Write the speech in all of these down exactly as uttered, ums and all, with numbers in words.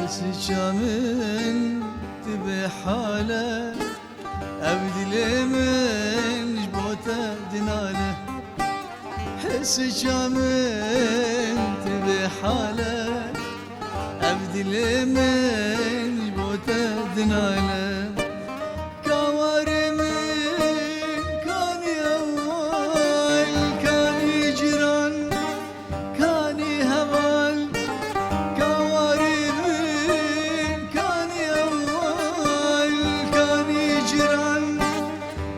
Siça min, tu bê hale, ev dilê min ji bo te dinale. Hesiça min, tu bê hale, ev dilê min ji bo te dinale. Ka warê min, kanî ewal, kanî ciran, kanî heval, ka warê min, kanî ewal, kanî ciran,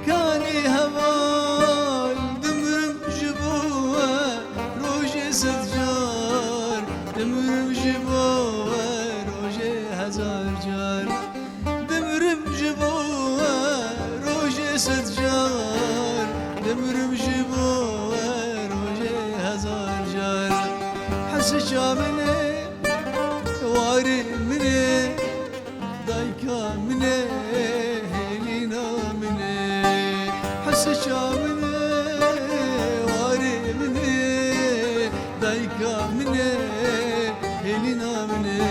kanî heval, dimirim ji bo we rojê sed car, dimirim ji bo we rojê hezar car. Dimirim ji bo we rojê sed car, dimirim ji bo we rojê hezar car. Hesiça min e, warê min e, dayka min e, hêlîna min e. Hesiça min e, warê min e, dayka min e, hêlîna min e.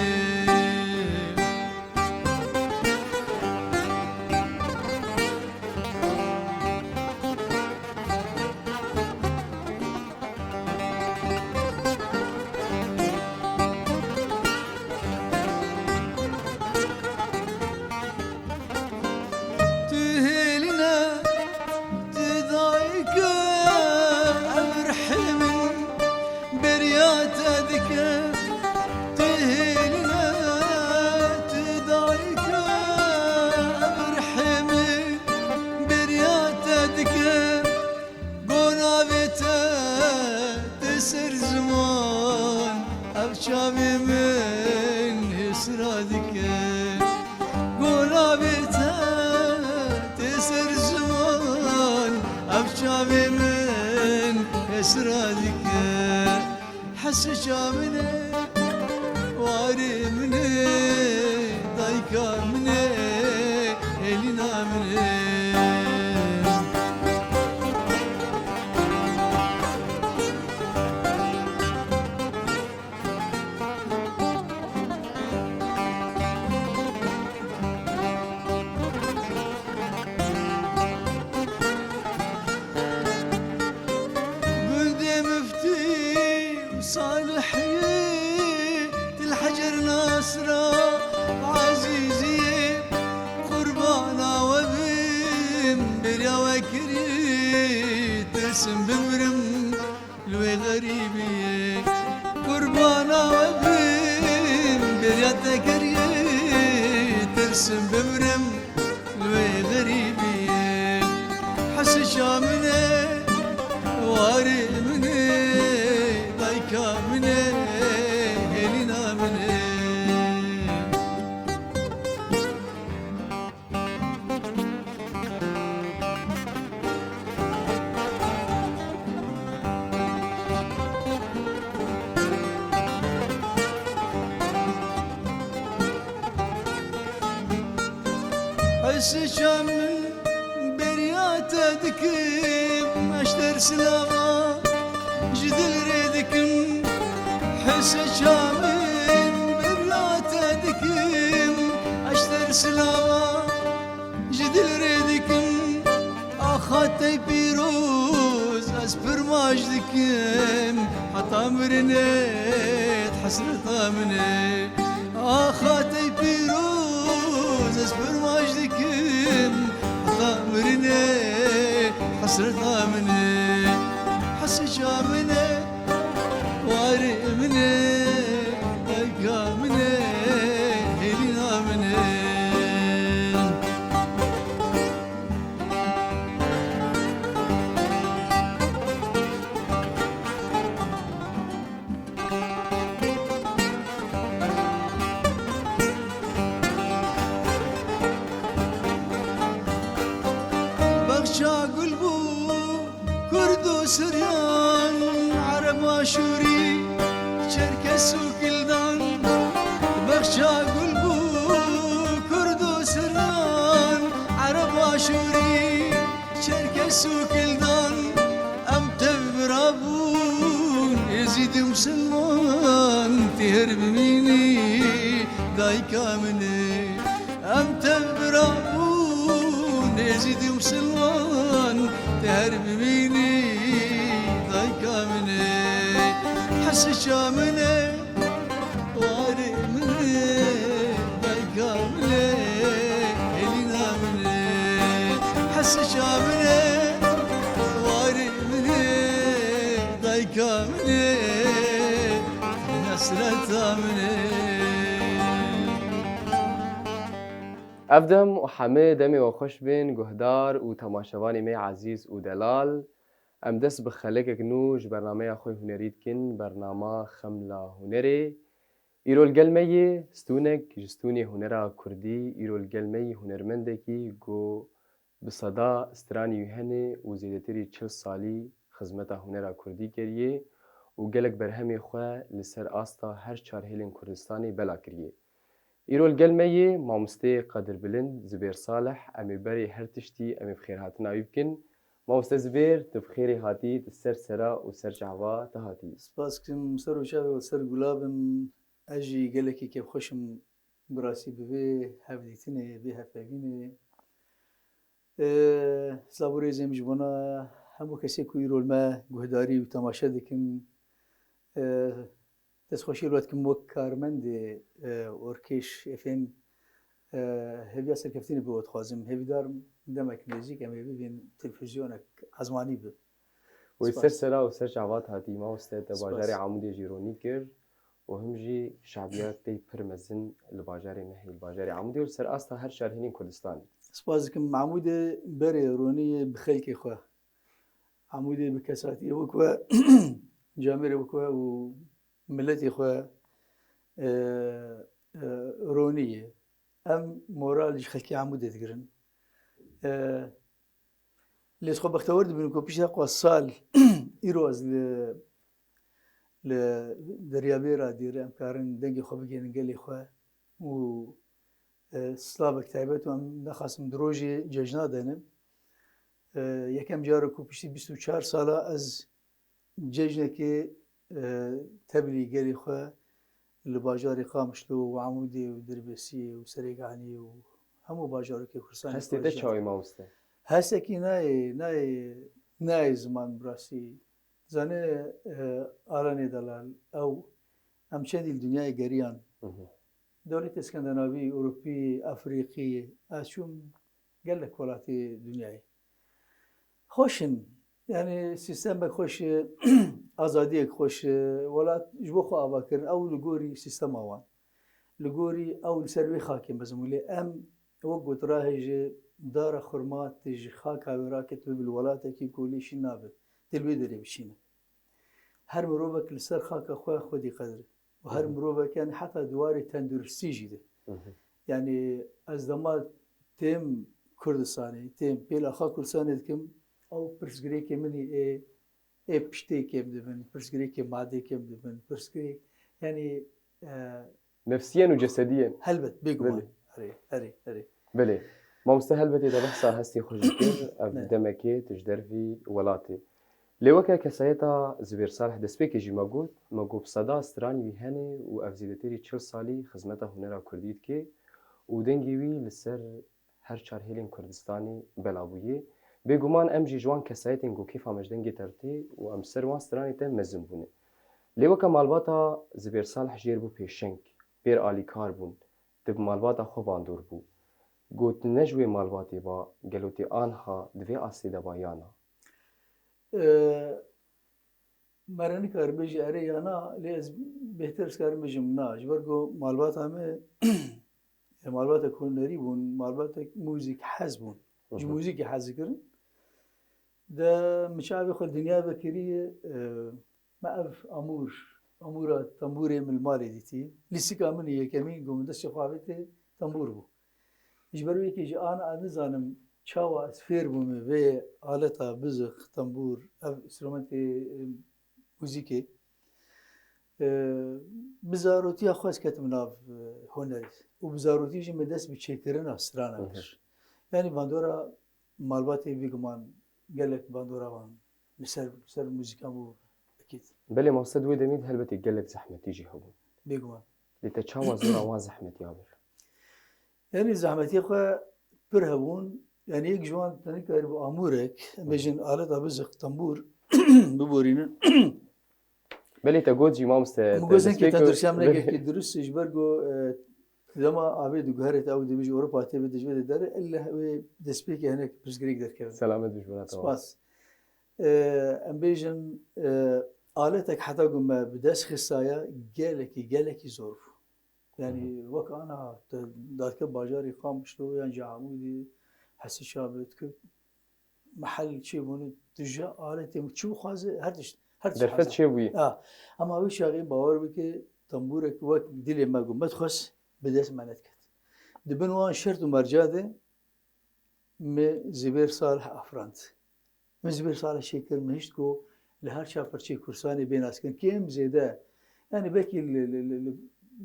Tu hêlîne, tu dayike, ev rihê min beriya te dike. Tu hêlîne, tu dayike, ev rihê min beriya te dike. Go navê te tê ser ziman, ev çavê min hêsra dike. Go navê te tê ser ziman, ev çavê min hêsra dike. Hesiça min e, warê min e, dayka min e, hêlîna min e. Gundê Miftî û Salihiyê, Til Hecer Nasra Ezîziyê, qurbana we bim, beriya we kirî, tirsim bimirim li wê xerîbiyê. Qurbana we bim, beriya te kirî, tirsim bimirim li wê xerîbiyê. Hesiça min e, warê min e, dayka min e, hêlîna min e. Hesiça min beriya te dikim, eşter silava ji dil rê dikim. Hesiça min beriya te dikim, eşter silava ji dil rê dikim. Axa tey pîroz ez pirmaç dikim, heta mirinê hesreta min e. Axa tey pîroz ez pirmaç dikim, heta mirinê hesreta min e. Hesiça min e, warê min e, dayka min e, hêlîna min e. Bexça gul bû, Kurd û Siryan, Ereb Aşûrî, Çerkes û Kildan. Bexça gul bû, Kurd û Siryan, Ereb Aşûrî, Çerkes û Kildan. Em tev bira bûn, Êzîdî Misilman, tê her bimînî, Dayka min e, em tev bira bûn, êzîdî û misilman, te her bimînî, dayka min e. Hesiça min e, warê min e, dayka min e, hêlîna min e. Hesiça min e, warê min e, dayka min e, hesreta min e. Ev dem û hemê demê we xweş bên, guhdar û temaşevanê me ezîz û delal. Em dest bi xelekek nû ji bernameya xwe hunerî dikin, bernama Xemla Hunerê. Îro li gel me yê stûnek ji stûnê hunera kurdî, îro li gel me yê hunermendekî ku bi seda stranî wî hene û zêdetirî çil salî xizmeta hunera kurdî kiriye û gelek berhemê xwe li ser asta her çar hêlên Kurdistanê bela kiriye. Îro li gel me yê mamostê Qedirbilind Zibêr Salih, em ê berê her tiştî em ê bi xêrhatina wî bikin. Mamoste Zibêr, tu bi xêrê hatî, tu ser sera û ser çava te hatî. Spas dikim, ser û çavê we ser gula bin. Ez jî gelekî kêfxweş im bi rastî bi vê hevdîtinê, vê hevpeyvînê. Ee, silav û rêzê min ji bona hemû kesê ku îro li me guhdarî û temaşe dikin. Ee, destxweşiyê li we dikim wek karmendê, e, Orkêş F M, e, hêviya serkeftinê bi we dixwazim. Hêvîdar im demek nêzîk em ê bibîn televîzyonek ezmanî bi. Wê Spas. Ser sera û ser çavat hatî, mamoste, te Spas. Bajarê Amûdê jî ronî kir û him jî şabiyetê pir mezin li bajarê me heye, li bajarê Amûdê û li ser asta her çar hêlên Kurdistanê. Spas dikim. Amûdê berê ronî bi xelkê xwe. Amûdê bi kesatiyê wek we, camêrê wek we û miletê xwe, e, e, ronî ye. Em moral ji xelkê Amûdê digirin. E, lê xwe bextewar dibin ku pişta xwe sal îro ez li, li Deryabêra dîr em karin dengê xwe bigihînin gelê xwe û, e, slavek taybet û em nexasim di rojê cejna de ne. E, yekem car e ku piştî bîst û çar sala ez cejnekê, e, tevlî gelê xwe li bajarê Qamişlo û Amûdê û Dirbêsiyê û Serêkaniyê û hemû bajarokê Kurdistanê Hestê te xwe çawa ye, mamoste? Hestekî nayê, nayê, nayê ziman bi rastî. Zanê, e, Alanê Delal, ew, em çendî li dinyayê geriyan. Hı hı. Dewletê Skandinavî, Ewropî, Afrîqî, ez çûm gelek welatê dinyayê. Xweş in. Yanî sîstemek xweş e, azadiyek xweş e, welat ji bo xwe ava kirin. Ew li gorî sîstema wan. Li gorî ew li ser wê xakê mezin bû. Lê em, wek got, rahê ji dara xurma tu ji xaka wê raket, tu bibî li welatekî ku lê şîn nabe. Tu li wê derê bişîne. Her mirovek li ser xaka xwe xwedî qedir e. Û her Hı hı. mirovek, yanî heta di warê tenduristî jî de. Hı hı. Yanî ez dema têm Kurdistanê, têm pêla xwe Kurdistanê dikim, ew pirsgirêkê min ê, ê, ê piştê kêm dibin, pirsgirêkê madê kêm dibin, pirsgirêk, yanî, e, Nefsiyen û cesediyen. Helbet, bêguman. Belê. Erê, erê, erê. Belê. Mamoste, helbetê te behsa hestê xwe jî kir, ev Ne. demekê tu ji dervî welatê. Lê weke kesayeta Zibêr Salih destpêkê jî me got, me got bi seda stranî wî hene û ev zêdetirî çil salî xizmeta hunera kurdî dike û dengê wî li ser her çar hêlên Kurdistanê bela bûye. Bêguman em jî ji wan kesayetên ku kêfa me ji dengê te re tê û em ser wan stranê te mezin bûne. Lê weke malbata Zibêr Salih jêr bû pêşeng, pêr alîkar bûn, tu bi malbata xwe bandor bû. Got ne ji wê malbatê ba, gelo tê anha di vê astê de ba ya na? Ee, Me re nikarim bêjî erê ya na, lê ez bêhtir ez karim bêjim na. Ji ber ku malbata me, malbatek hunerî bûn, malbatek muzîk hez bûn. Ji Hı hı. muzîkê hez dikirin. De min çavê xwe dinya vekiriye, e, me ev amûr, amûra tembûrê min li malê dîtî. Lîstika min yekemîn ku min destê xwe avêtê tembûr bû. Ji ber wê yekê jî ana ez nizanim çawa ez fêr bûme vê aleta bizix, tembûr, ev înstrumentê, e, muzîkê. E, bi zarotiya xwe ez ketim nav, e, hunerê. Û bi zarotî jî min dest bi çêkirina strana Hı hı. kir. Yanî bandora malbatê bêguman gelek bandora wan li ser, li ser muzîka bû ekîd. Belê mamoste, di wê demê de helbetî gelek zehmetî jî hebûn. Bêguman. Lê te çawa zora wan zehmetî avêt? Yanî zehmetiyê xwe pir hebûn. Yanî yek ji wan te nikarîbû amûrek, em bêjin aleta biziq, tembûr biborînin. Belê te got jî mamoste, Min te gotin ki destpêk tendursiya min belê. Yekekî dirust ji ber ku, e, dema avê diguherê te ew dibêje Ewropa tê bê dijbê de dere, elle wê destpêkê hinek pirsgirêk derkevin. Selamet dijbê te. Spas. E, em bêjin, e, aletek heta ku me bi dest xistaya gelekî, gelekî zor bû. Yanî Hı hı. wek ana te dadke bajarê Qamişlo yan jî Amûdê, Hesî Şabê, tu mehel çêbûne, tu ji aletê çi bixwaze, her tişt, her tişt Derfet hazir. Çêbûyî. Ha. Ama wî çaxê bawer bike, tembûrek wek dilê me ku me dixwest, bi dest me nediket. Di bin wan şert û merca de me Zibêr Salih afirand. Min Zibêr Salih çêkir, min hişt ku li her çar perçeyê Kurdistanê bê naskirin. Kêm zêde, yanî belkî li, li, li, li,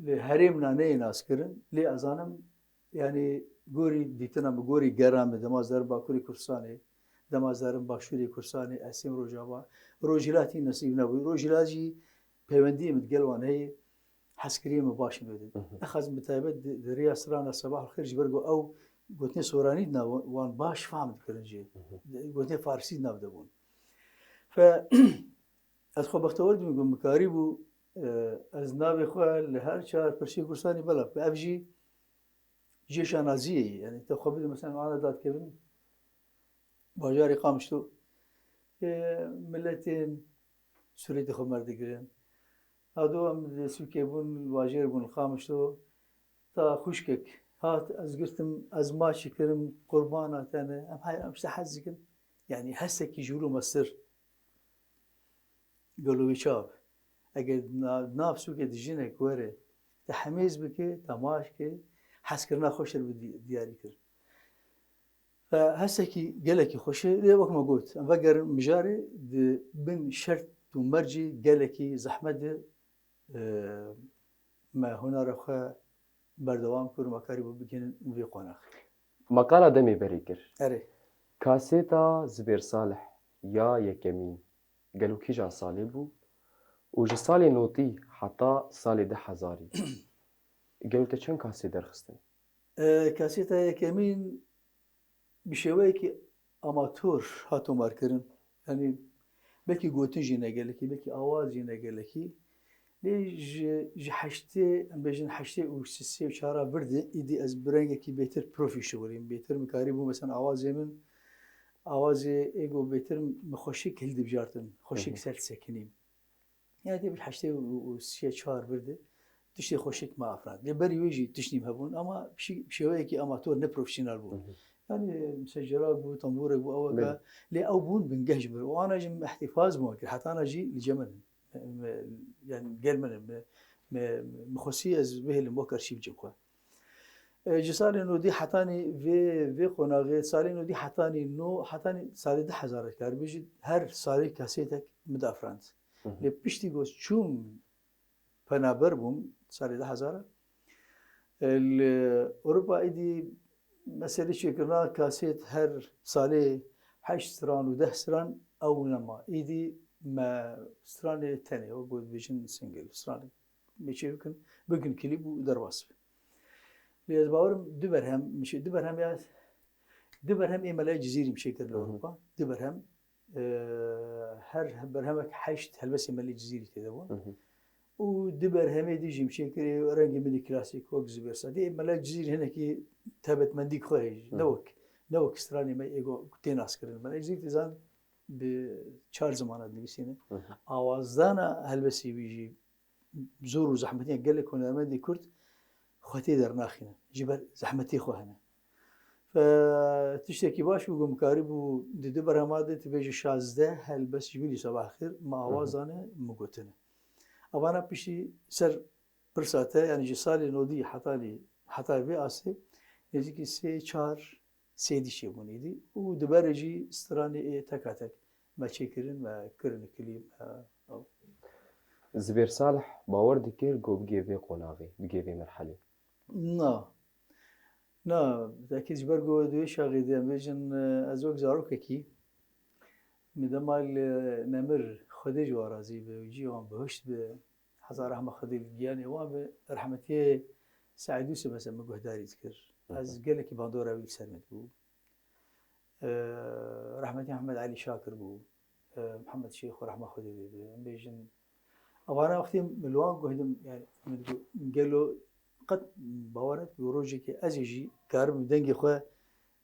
li herêmna neyê naskirin, lê ez zanim, yanî gorî dîtina min, gorî gera min, dema ez derim Bakurê Kurdistanê, dema ez derim Başûrê Kurdistanê, Esêm Rojava, Rojhilatî nesîb nebû. Rojhilat jî peywendiyê min digel wan heye, hezkiriyê min baş in wê de. Hı hı. Nexwazim bi taybet di, di riya strana Sebahul Xêr ji ber ku ew gotinê soranî dina wan, wan baş fehm dikirin jê. Hı hı. Gotinê farsî di nav de bûn. Fe, ez xwe bextewar dibînim ku min karîbû, e, ez navê xwe li her çar perçeyê Kurdistanê belav bikim. Ev jî jê şanaziyê ye. Yanî te xwe bidî, mesela, ana dadkevin bajarê Qamişlo, e, miletên sûretê xwe merdigirin. Hado em li sûkê bûn, li bajêr bûn, li Qamişlo. Ta xwişkek hat, ez girtim, ez maçî kirim, qurbana te ne. Em hey, em işte hez dikin. Yanî hestekî ji wilo mestir. Gelo wî çav. Eger na-, nav sûkê de jinek were, te hemêz bike, te maç ke, hezkirina xwe şer bi di-, diyarî kir. Fe hesekî gelekî xweş e, lê wek me got, em vegerin mijarê di bin şert û mercê gelekî zehmet de, e, me hunera xwe berdewam kir û me karîbû bigihînin vê qonaxê. Maqala demê berê kir. Erê. Kasêta Zibêr Salih ya yekemîn gelo kîjan salê bû û ji salê notî heta salê du hezarî gelo te çend kasê derxistin? E, kasêta yekemîn bi şêweyekî amator hat tomarkirin. Yanî belkî gotin jî ne gelekî, belkî awaz jî ne gelekî. Lê ji, ji heştê, em bêjin heştê û sê û çara vir de, îdî ez bi rengekî bêtir profî şixulîm. Bêtir min karîbû, mesela awazê min, awazê êgo bêtir min xweşik hildibijartin, xweşik Hı hı. ser disekinîm. Yani tê bir heştê û, û sê çar vir de tiştê xweşik me afirand. Lê berî wê jî tiştî hebûn ama şi-, şêweyekî amator, ne profesyonel bû. Hı hı. Yani, e, mesela cirak bû, tambûrek bû, eweka. Belê. Lê ew bûn bingeh ji ber. Û ana jî min îhtîfaz bû kir. Heta ana jî li cem min in. Me, me, yani gel min in. Me, me, me xwestî ez bihêlim wek arşîv cem xwe. E, ji salê nodî hetanî vê, vê qonaxê, salê nodî hetanî no, hetanî salê du hezar kar bijî, her salê kasêtek min dafirand. Hı hı. Lê piştî ku ez çûm penaber bûm, salê du hezar, e, li Ewropa êdî meselê çêkirina kasêt her salê heşt stran û deh stran ew nema. Êdî me stranê tenê, wek ku dibêjin single, stranê me çê bikin, bikin klîp û derbas be. Lê ez bawerim du berhem, mişe-, du berhem ya, du berhem ê Mele Cizîrî mişe kir li Hı hı. Ewropa. Du berhem, e, her berhemek heşt helbestê Mele Cizîrî tê de bûn. Hı hı. Û du berhemê dî jî mişe kirê rengê milî klasîk wek Zubêr Sadî. Ê Mele Cizîrî hinekî taybetmendî xwe heye. Hı hı. Ne wek, ne wek stranê me êgo tê naskirin. Mele Cizîrî tê zan bi çar zimana dinivîsîne. Hı hı. Awazdana helbestê wî jî zor û zehmetiya gelek hunermendê Kurd xwe tê dernaxînin. Ji ber zehmetê xwe hene. Fe, tiştekî baş bû, ku min karîbû di du berhema de tu bêjî şazdeh helbest ji wî lîsa baxir, me Hı hı. awazane, min gotine. Evana piştî ser pirsa te, yani ji salê nodî hetanî, heta vê asê, nêzîkî sê, çar, sêdî çêbûn êdî û di berê jî stranê ê teka tek me çêkirin, me kirin klîp, me, ew. Zibêr Salih bawer dikir ku bigê vê qonaxê, bigê vê merhelê? Na. Na, tekî ji ber ku di wê çaxê de em bêjin, e, ez wek zarokekî, min dema li nemir Xwedê ji wan razî be û cî wan bihişt be, Heza rehma Xwedê li giyanê wan be, rehmetiyê Seîd Yûsif mesela min guhdarî dikir. Ez gelekî bandora wî li ser min dibû. Ee, Rehmetî Mihemed Elî Şakir bû. Ee, Mihemed Şêxo rehma Xwedê lê be. Em bêjin, evana wextê min li wan guh didim, yani min digot, gelo qet bawer nedik, rojekê ez ê jî karim dengê xwe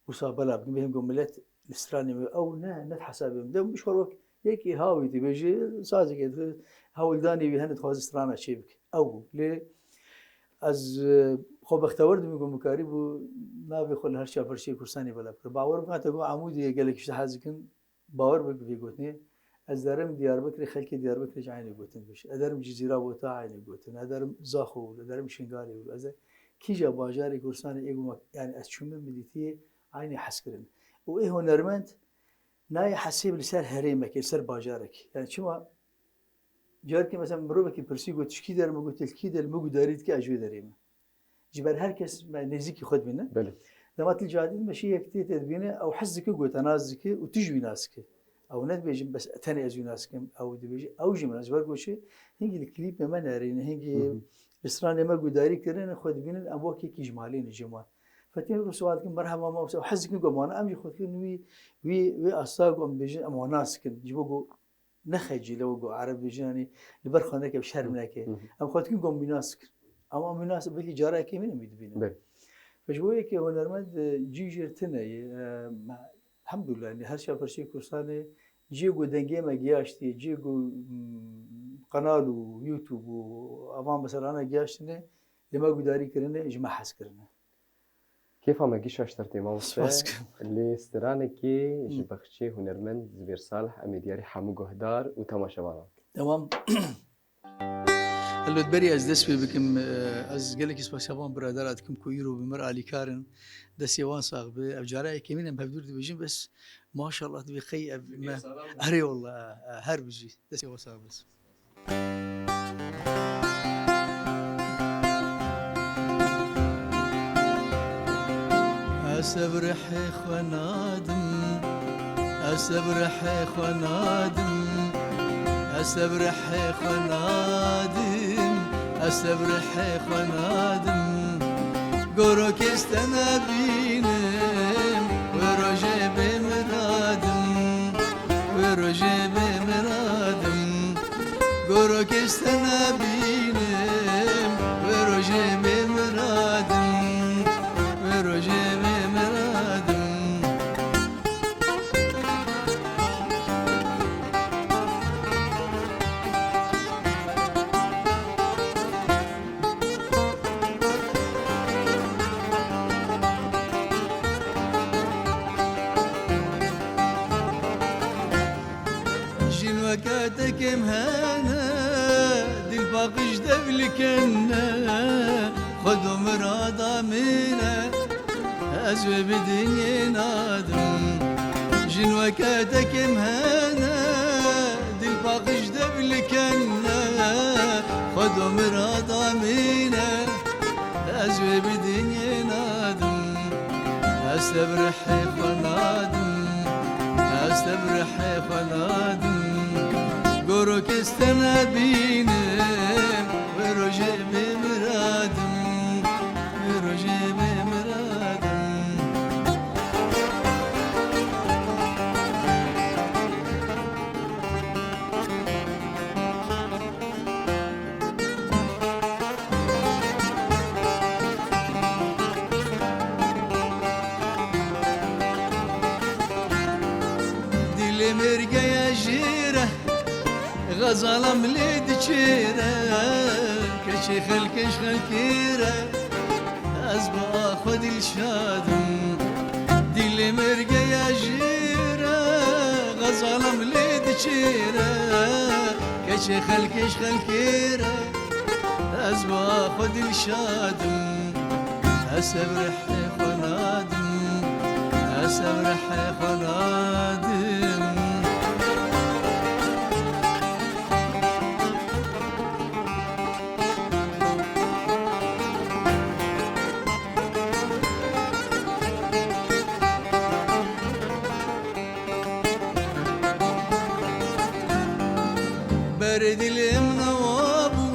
wisa bela bikim, bêhim ku milet li stranê me ew ne, ne hesabê min. Dem ji xwe wek yekî hawî dibêje, sazekê di hewldanê wî hene dixwaze strana çê bike. Ew bû. Lê ez, e, xwe bextewer dibim ku min karîbû navê xwe li her çar parçeyê Kurdistanê bela bikir. Bawer bikin, heta ku Amûdê gelek ji te hez dikin, bawer bike vê gotinê. Ez derim Diyarbekirê, xelkê Diyarbekirê jî eynî gotin bêje. Ez derim Cizîra Bota eynî gotin. Ez derim Zaxo û ez derim Şingalê û ez der-, kîja bajarê Kurdistanê ê ku ma, yani ez çûme min dîtiye eynî hez kirin. Û ê hunermend nayê hesêb li ser herêmekê, li ser bajarekê. Yani çima carekê mesela mirovekî pirsî got, "Tu ji kî der?" Min got, "Li kî der?" Min guhdarî dike, ez ji wê derê me. Ji ber her kes me nêzîkî xwe dibîne. Belê. Dema tu li cadî dimeşî yek tê te dibîne, ew hez dike, got te nas dike û tu jî wî nas dike. Ew ne dibêjin bes tenê ez wî nas dikim, ew dibêje, ew jî min nas. Ji ber ku çi, hingî li klîpê me nerîne, hingî Hı hı. li stranê me guhdarî kirine, xwe dibînin, em wek yekî ji malê ne, ji wan. Fetî ne ku siwa dikin, merheba ma, ew hez dikin ku em wana, em jî xwe dikin wî, wî, wî asta ku em dibêjin, em wan nas dikin. Ji bo ku nexecîle, wek ku Ereb dibêjin, yanî li ber xwe neke, şerm neke. Hı hı. Em xwe dikin ku em wî nas dikin. Ama em wî nas, belkî cara yekê min em wî dibînin. Belê. Ji bo yekê hunermend, e, cî jêr tune ye. E, me, elhamdulillah, yanî her çar parçeyê Kurdistanê ciyê ku dengê me giyaştiye, ciyê ku, mm, kanal û YouTube û evan meselana giyaştine, li me gudarî kirine, ji me hez kirine. Kêfa me gîşa ji te re tê, mamoste. Spas dikim. Lê stranekê ji Hı. bexçê hunermend Zivêr Salih em ê diyarî hemû guhdar û temaşevanan bikin. Temam. Helbet berî ez dest pê bikim, e, ez gelekî spasiya van biradera dikim ku îro bi mir alîkar in. Destê wan sax be. Ev cara yekemîn em hevdûr dibêjin, bes maşallah dibê qey ev me. Erê wallah, e, e, her bijî. Destê wan sax be. Ez sebrihê xwe nadim, ez sebrihê xwe nadim, ez sebrihê xwe nadim, ez sebrihê xwe nadim. Goro kes te nebînim, wê rojê bê miradim, wê rojê bê miradim. Goro kes te nebînim, wê rojê bê miradim, wê rojê bê miradim. Jin weke te kêm hene, dil paqij devlikene, xwe do mirada min e, ez wê bi dinyê nadim. Jin weke te kêm hene, dil paqij devlikene, xwe do mirada min e, ez wê bi dinyê nadim. Ez sebrihê xwe nadim, ez sebrihê xwe nadim. Goro kes te nebînim, wê rojê bê miradim, wê rojê bê miradim. Dilê mêrgeye jêr e, xezala min lê diçêre, keçê xelkê ji xelkê re, ez bi a xwe dilşad im. Dilê mêrgeye jêr e, xezala min lê diçêre, keçê xelkê ji xelkê re, ez bi a xwe dilşad im. Ez sebrihê xwe nadim, ez sebrihê xwe nadim. Berê dilê min ewa bû,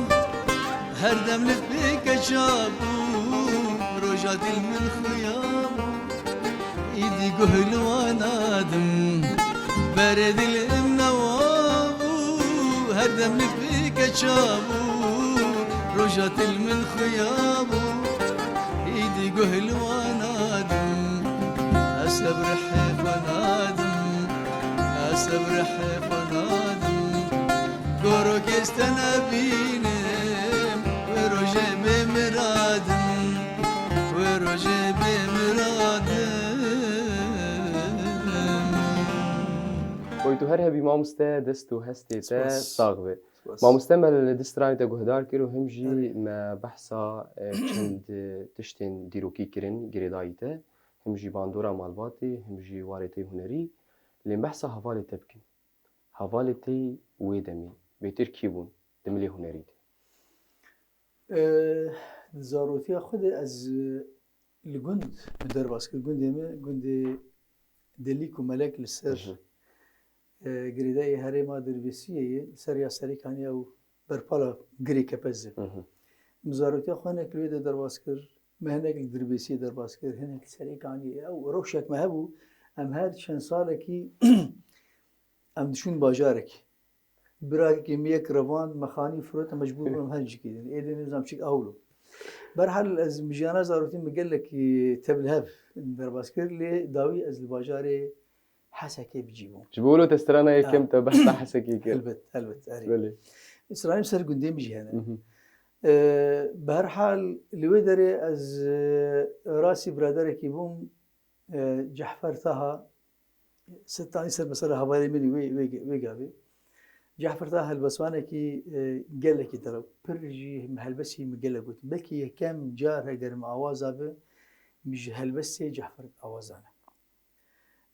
Her dem li pêke çabû, roja dil min xuya bû. Îdî guh li wan nadim, berê dil im newa bû. Her dem li pêke çabû, roja dil min xuya bû. Îdî guh li wan nadim, ez sebrihê xwe nadim, ez sebrihê xwe nadim. Goro kes te nebînim, wê rojê bê miradim, wê rojê bê miradim. Oy tu her hebî mamoste, dest û hestê te Spas. Sax be. Spas. Mamoste, me li di stranê te guhdar kir û him jî Erê. Me behsa, e, çend, e, tiştên dîrokî kirin, girêdayî te, him jî bandora malbatê, him jî warê te hunerî. Lê behsa hevalê te bikin. Hevalê te wê demê bêtir kî bûn di milê hunerî de? Ee, di zarotiya xwe de ez, e, li gund min derbas kir. Gundê me, gundê Delîk û Melek li ser, Hı hı. e, girêdayê herêma Dirbêsiyê ye, li ser ya Serêkaniyê ew berpala girê kepez e. Hı hı. Min zarotiya xwe hinek li wê de derbas kir, me hinek li Dirbêsiyê derbas kir, hinek li Serêkaniyê. Ew rewşek me hebû, em her çend salekî em diçûn bajarekî. Birakekî min yek revand, me xanî firot, em mecbûr bûn em her cîkê din. Êdî nizam çik ewlo. Berhal ez mijiyana zarokî min gelekî tevlihev derbas kir, lê dawî ez li bajarê Hesekê bi cî bûm. Ji bo wilo te strana Ha. Yekem te behsa Hesekê kir. Helbet, helbet, erê. Belê. Stranî ser gundê min jî hene. Hı hı. Ee, bi her hal li wê derê ez, e, rastî biraderekî bûm, e, Cehfer Taha, se tanî ser mesela hevalê min wê, wê, wê gavê. Cehfer Taha helbestvanekî, e, gelekî tera, pir jî helbestî min gelek got. Belkî yekem car heger min awaza bi, min ji helbestê Cehfer awaz dane.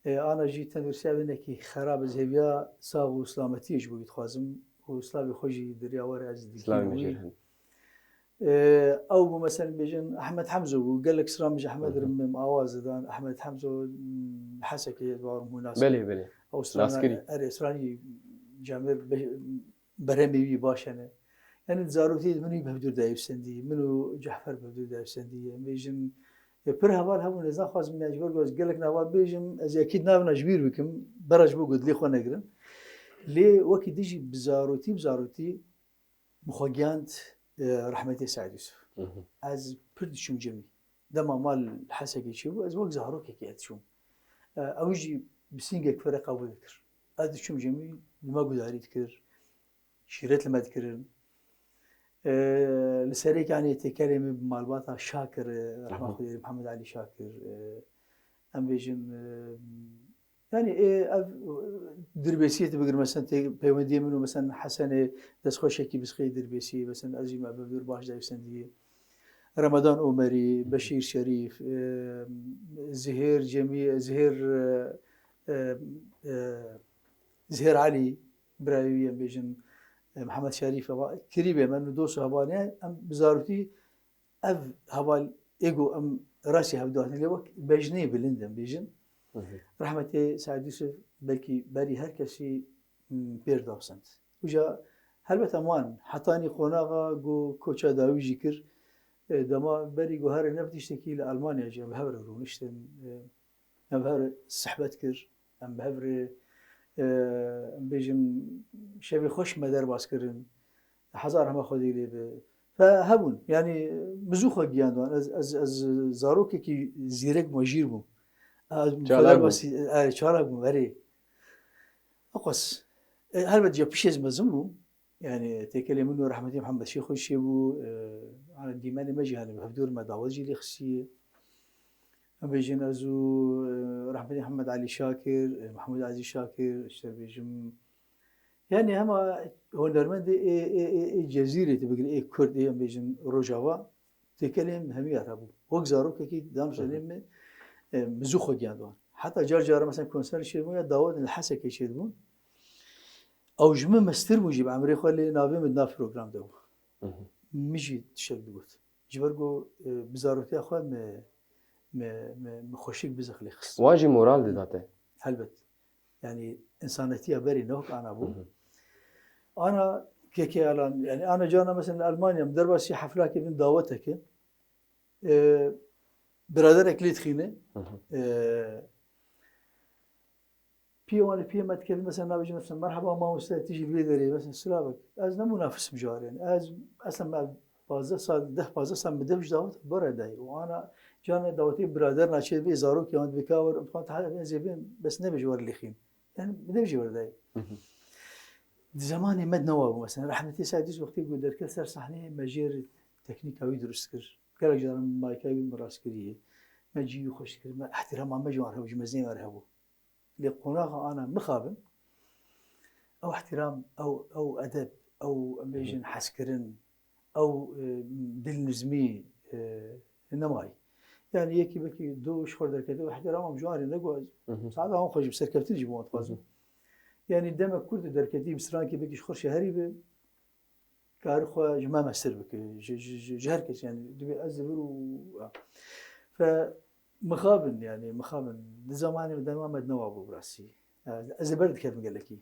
E, ana jî tenduristiya wê hinekî xerab, ez hêviya sax û silametiyê ji bo wî dixwazim û silavê xwe jî di riya we re ez Silavê dikim me wî. Jê re. E, ew bû, mesela, bêjin Ehmed Hemzo bû, gelek stran min ji Ehmed Hı hı. re min awaze dan. Ehmed Hemzo, m, Hesekê, ez bawerim hûn nas Belê, belê. Ew strana, Naskirî. Erê, stranî camêr be-, berhemê wî baş hene. Yani zarokê min wî bi hevdûr dayî sendî, min û Cehfer bi hevdûr dayî sendî. Em bêjin, e, pir heval hebûn, ez naxwazim ya ji ber ku ez gelek nava bêjim, ez ekîd navina ji bîr bikim, bera ji bo ku dilê xwe negirin. Lê wekî dijî bi zarotî, bi zarotî, Min xwe giyand, e, rehmetê Seîd Yûsif. Hı hı. Ez pir diçûm cemî. Dema mal Hesekê çêbû, ez wek zarokekê ez diçûm. E, ew jî bi sîngek fire qebûl dikir. Ez diçûm cemî, li me gudarî dikir. Şîret li me dikirin. E, li Serêkaniyê têkelê min bi malbata Şakir, e, Hı hı. rehma Xwedê Mihemed Elî Şakir, e, em bêjin, e, Yani, ê, ev, e, Dirbêsiyê tu bigir, mesela, tê-, peywendiyê min û, mesela, Hesenê destxweşekî bi sixê Dirbêsiyê, mesela, ez jî me bi vir baş dayî sendiyê. Ramadan Omerî, Beşîr Şerîf, e, Zihêr Cemî, Zihêr, e, e, e, Zihêr Elî, birayê wî em bêjin, e, Mihemed Şerîf, eva, kirîbê me, dost û hevalê ye, em bi zarokî Ev heval ê ku em rastî hevdû hatin lê wek bejneyê bilind em bêjin. Hı hı. Rehmetê Seîd Yûsif belkî berî her kesî, m, pêr da send. Uca helbet em wan hetanî qonaxa ku koça dawî jî kir, e, dema berî ku here ne bi tiştekî li Almanya jî em bi hev re rûniştin, e, em bi hev re sehbet kir, em bi hev re, e, em bêjin şevê xweş me derbas kirin. Hezar rehma Xwedê lê be. Fe hebûn. Yani, min zû xwe giyand wan. Ez, ez, ez zarokekî zîrek bûm, jîr bûm. Ez Çalak bûm. Bas-, e, çalak bûm, erê. Eqas. E, helbet ya pişê ez mezin bûm. Yani, têkelê min û rehmetî Mihemed Şêxo çêbû. E, yani, dîmenê me jî, yani, hevdûr me dawet jî lê xistiye. Em bêjin ez û, e, rehmetî Mihemed Elî Şakir, e, Mehmûd Ezîz Şakir, işte bêjim, Yani hema hunermendê ê, ê, ê, ê Cezîrê tu bigirî, ê Kurd, ê em bêjin Rojava, têkelê em hemî ya hebû. Wek zarokekî dan Hı hı. Şenê me, e, min zû xwe giyand wan. Heta car cara mesela konser çêdibûn ya dawet li Hesekê çêdibûn. Ew ji min mestir bûn jî bi emrê xwe lê navê min di nav program de bû. Hı hı. Min jî tiştek digot. Ji ber ku, e, bi zarotiya xwe me, me, me, me xweşik bi zexlê xist. Wan jî moral dida te. Helbet. Yani, insanetiya berê ne wek ana bû. Hı hı. Ana Kekê Alan, yani ana cana mesela Almanya, derbasî heflakê bin daweteke, e, biraderek lê dixîne, Hı hı. e, piyê wan ê piyê me dikevin, mesela nabêjin, mesela, "Merhaba mamoste, tu jî li vê derê, mesela, silavek." Ez ne munafisim ji wan re, yani. Ez, eslem me pazdeh sal, deh pazdeh sal min dev ji dawet bere dayê. Û ana cana dawetê birader naçê vê zarokê wan dibê ka wer, em dixwin, "Hadi ez ê bêm, bes nebêje wer lêxîn." Yani, min dev jî wer dayê. Hı hı. Di zemanê me de newa bû, mesela, rehmetî Seîd Yusuf wextê ku derket ser sahneyê, me jêr teknîka wî dirust kir. Gelek caran mayka wî min rast kiriye. Me cî wî xweş kir, me ihtirama me ji wan re hebû, ji mezinê me re hebû. Lê qonaxa ana mixabin, ew ihtiram, ew, ew edeb, ew, em bêjin, hezkirin, ew, e, dilnizmî, e, nemayî. Yani yekî belkî do ji xwe derkete, ew ihtiram em ji wan re negot. Hı hı. Saeta wan xweş bi serkeftinê ji bo wan dixwazim. Hı hı. Yani demek kurt derketî bi strankî belkî ji xwe şeherî bi, karî xwe ji me mestir bike, ji, ji, ji, ji her kes, yani, dibê ez li vir û, fe, mixabin, yani, mixabin. Di zemanê dema me de newa bû bi rastî. Yani, ez ê ber dikevim gelekî.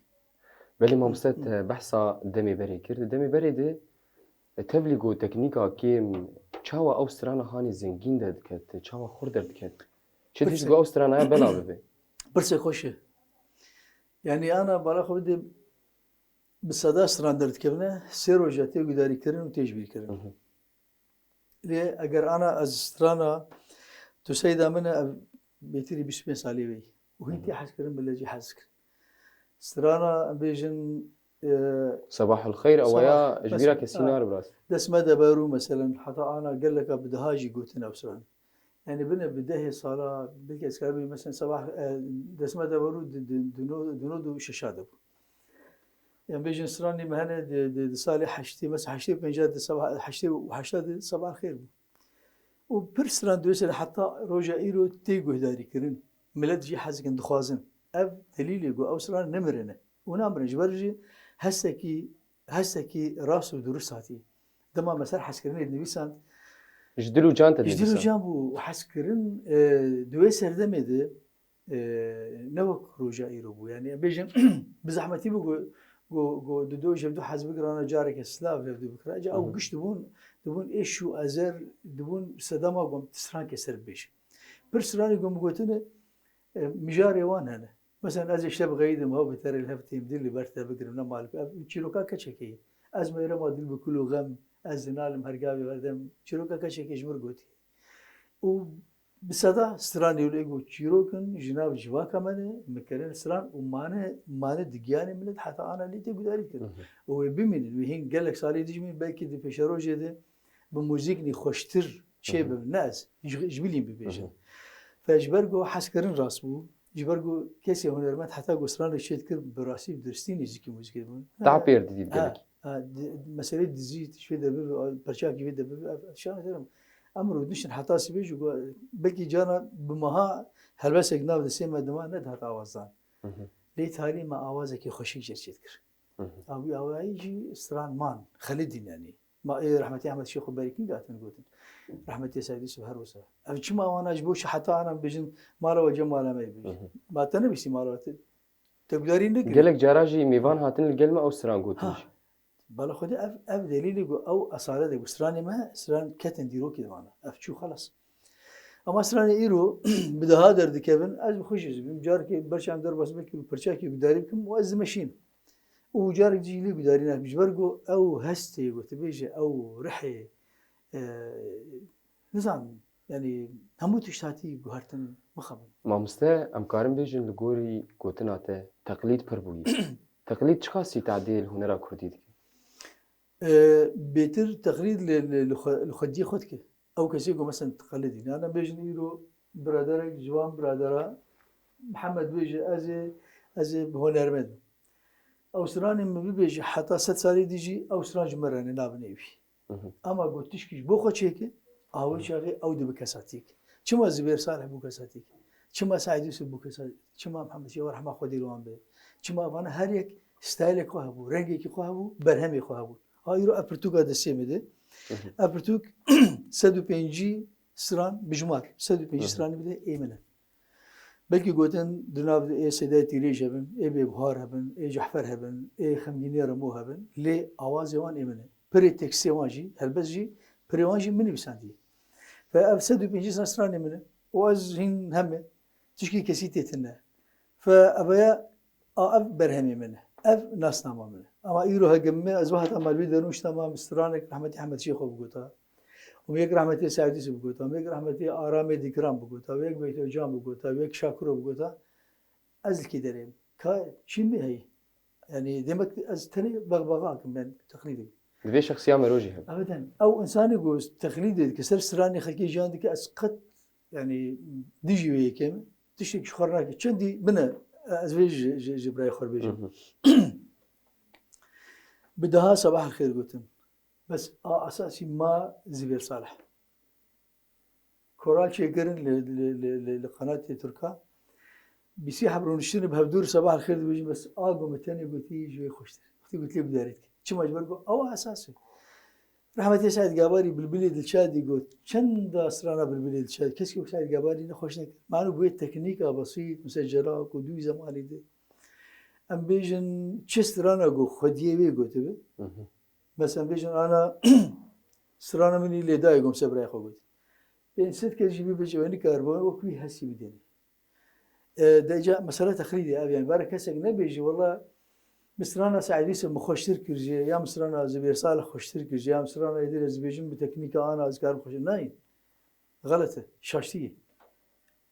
Belê mamoste, Hı. te behsa demê berê kir. Di demê berê de, e, tevlî ku teknîka kêm, çawa ew strana hanî zengîn derdiket, çawa xurt derdiket? Çi dîs Pirsek. ku ew stranaya bela bibe? Pirsek xweş e. Yani, ana bala xwe bide, bi seda stran derdikevine, sê roja tê gudarîkirin û tê ji bîrkirin. Hı hı. Lê eger ana ez strana, tu seyda min e, ev bêtirî bîst û pênc salî wê. Û hîn Hı hı. tê hezkirin, bile jî hez kir. Strana, em bêjin, e, Sabahul Xeyr, ew Sabah, ya ji bîra mesela, kesî ha. nare bi rastî. Dest me de berû, meselen, heta ana geleka bi daha jî gotin ew stran. Yani bine bi dehê sala, belkî ez karibî, mesela, Sabah, e, dest me de berû di, di, di no, di no du şeşa de bû. Em bêjin stranê me hene di, di, di salê heştê, mesela heştê û pênc de Sabah, heştê û heşta de Sabah Xêr bû. Û pir stran di wê serê heta roja îro tê guhdarî kirin. Milet jî hez dikin, dixwazin. Ev delîlê ku ew stran nemirine. Û namirin ji ber jî hestekî, hestekî rast û durust hatî. Dema me ser hezkirinê dinivîsand, Ji dil û can te ji dil û dinivîsand. can bû hezkirin, e, di wê serdemê de, e, ne wek roja îro bû. Yani, em bêjin, bi zehmetî bû ku, ku, ku di do ji hev du hez bigirana careke silav hev du bikira. Ca ew Hı hı. giş dibûn, dibûn êş û ezer, dibûn sedema ku em strankê ser bibêjin. Pir stranê ku em gotine, e, mijarê wan hene. Mesela, ez ê şev xeyidim, hew bi terê li hev têm, dil li ber te bigirim, ne mal, ev çîroka keçekê ye. Ez meyrema dil bi kul û xem, ez dinalim her gavê verdem, çîroka keçekê ji mir gotiye. Û bi seda stranê wê ku çîrok in, ji nav civaka me ne, min kirin stran û mane, mane di giyanê milet heta ana lê tê gudarî kirin. Hı hı. Û wê bimînin, wê hîn gelek salê dijmîn, belkî di pêşerojê de bi muzîknî xweştir çê Hı hı. bibin. Ne ez, ji, ji bilî bibêjin. Hı hı. Fe ji ber ku hezkirin rast bû, ji ber ku kesê hunermend heta ku stranek çê dikir, bi rastî, bi duristî nêzîkî muzîkê dibûn. Daha pêr didî Ha, gelek. ha, di, meselê dizî, ji vê de bibe, perçakî vê de bibe, ev, ev şan ederim. Em rûdiniştin heta sibê jî ku belkî cana bi meha helbestek nav destê me dima nedihate awazdan. Hı hı. Lê talî me awazekî xweşik jê çê dikir. Hı hı. A wî awayî jî stran man, xelidîn yani. Ma, ê, rehmetî Ehmed Şêxo Berîkîn hatin gotin. Rehmetî Seîd Yusuf her wisa. Ev çima wana ji bo çi heta ana bêjin mala we cem mala me bêjin. Hı hı. Ma te nebîstî mala we, te, te gudarî nekirî. Gelek cara jî mêvan hatin li gel me ew stran gotin Ha. jî. Bala Xwedê ev, ev delîlê ku ew esalet e ku stranê me, stran ketin dîrokê de vana. Ev çû xelas. Ama stranê îro bi daha derdikevin, ez bi xwe jî zibim. Carekê berçavim derbas belkî bi pirçakî gudarî bikim û ez dimeşînim. Û carek jî lê gudarî nakim. Ji ber ku ew hestê, ku tu bêje ew rihê, e, nizanim, yani hemû tişt hatî guhertin, mixabin. Mamoste, em karin bêjin li gorî gotina te, teqlîd pir bûyî. Teqlîd çiqasî tadê li hunera kurdî dike? E, bêtir teqlîd li, li, li xwe, li xwediyê xwe dike. Ew kesê ku, mesela, diqelidîne. Ana bêjin îro biraderek ji wan biradera Mihemed bêje, ez ê, ez ê bi hunermend im. Ew stranê min bibêje heta sed salê dî jî ew stran ji min re ne, nabin ê wî. Hı hı. Ama ku tişkî ji bo xwe çêke, a wê Hı. çaxê ew dibe kesatiyek. Çima Zubêr Salih bû kesatiyek? Çima Seîd Yusuf bû kesatiyek? Çima Mihemed Şêwar, rehma Xwedê li wan be? Çima evana her yek stayilek xwe hebû, rengekî xwe hebû, berhemê xwe hebû. Ha, îro ev pirtûka destê min de. Hı hı. Ev pirtûk sed û pêncî stran bijmar, sed û pêncî Hı hı. stranî bide ê min e. Belkî gotin di nav ê Seydayê Tîrêj hebin, ê Bêbuhar hebin, ê Cehfer hebin, ê Xemgînê Remo hebin, lê awazê wan ê min e. Pirê tekstê wan jî, helbest jî, pirê wan jî min nivîsandiye. Fe ev sed û pêncî sal stranê min e. Û ez hîn heme, tişkî kesî tê tune. Fe ev ya, a ev berhemê min e. Ev nasnama min e. Ama îro hege min, ez waheta me li wî derûn şita ma stranek rehmetî Ehmed Şêxo bigota. Û yek rehmetî Seîd Yûsif bigota. Û yek rehmetî Aramê Dîkiran bigota. Û yek Beyto Can bigota. Û yek Şakiro bigota. Ez li kî derê im? Ka çî min heye? Yani demek ez tenê bexbexa kim, ben teqlîdê. Divê şexsiya mirov jî hebe. Ebeden. Ew insanê ku teqlîdê dike, ser stranê xelkê jiyan dike, ez qet, yani, dijî wê yekê me. Tiştek ji xwe nake. Çendî bine, ez vê ji, ji, ji birayê xwe bêjim. Hı hı. Bi daha sabah xêr gotin. Bes a esasî ma Zibêr Salih. Koral çêkirin li, li, li, li, li qenatê Tirka. Bîsî heb rûniştinê bi hevdû re sebah li xêr dibêjin, bes a ku min tenê gotî ji wê xweştir. Wextê gotî lê gudarî dike. Çima? Ji ber ku ew esas e. Rehmetê Seîd Gabarî Bilbilê Dilşadî got, çenda strana Bilbilê Dilşadî, kesekî wek Seîd Gabarî nexweş nekir. Mano bûye teknîka besît, misecela ku dû zemanî de. Em bêjin çi strana ku xwediyê wê gotibe. Hı hı. Mesela bêjin ana strana min î lê dayê gom sebrayê xwe got. Ên sed kes jî bibêje wê nikaribe wek wî hesî bidêne. E, de ca mesela teqlîdê ev yani. Bara kesek nebêje, wela min strana Seîd Yûsif min xweştir kir jê, ya min strana Zibêr Salih xweştir kir jê, ya min strana êdî ez bêjim bi teknîka ana ez karim xweştir. Nayê. Xelet e. Şaştî ye.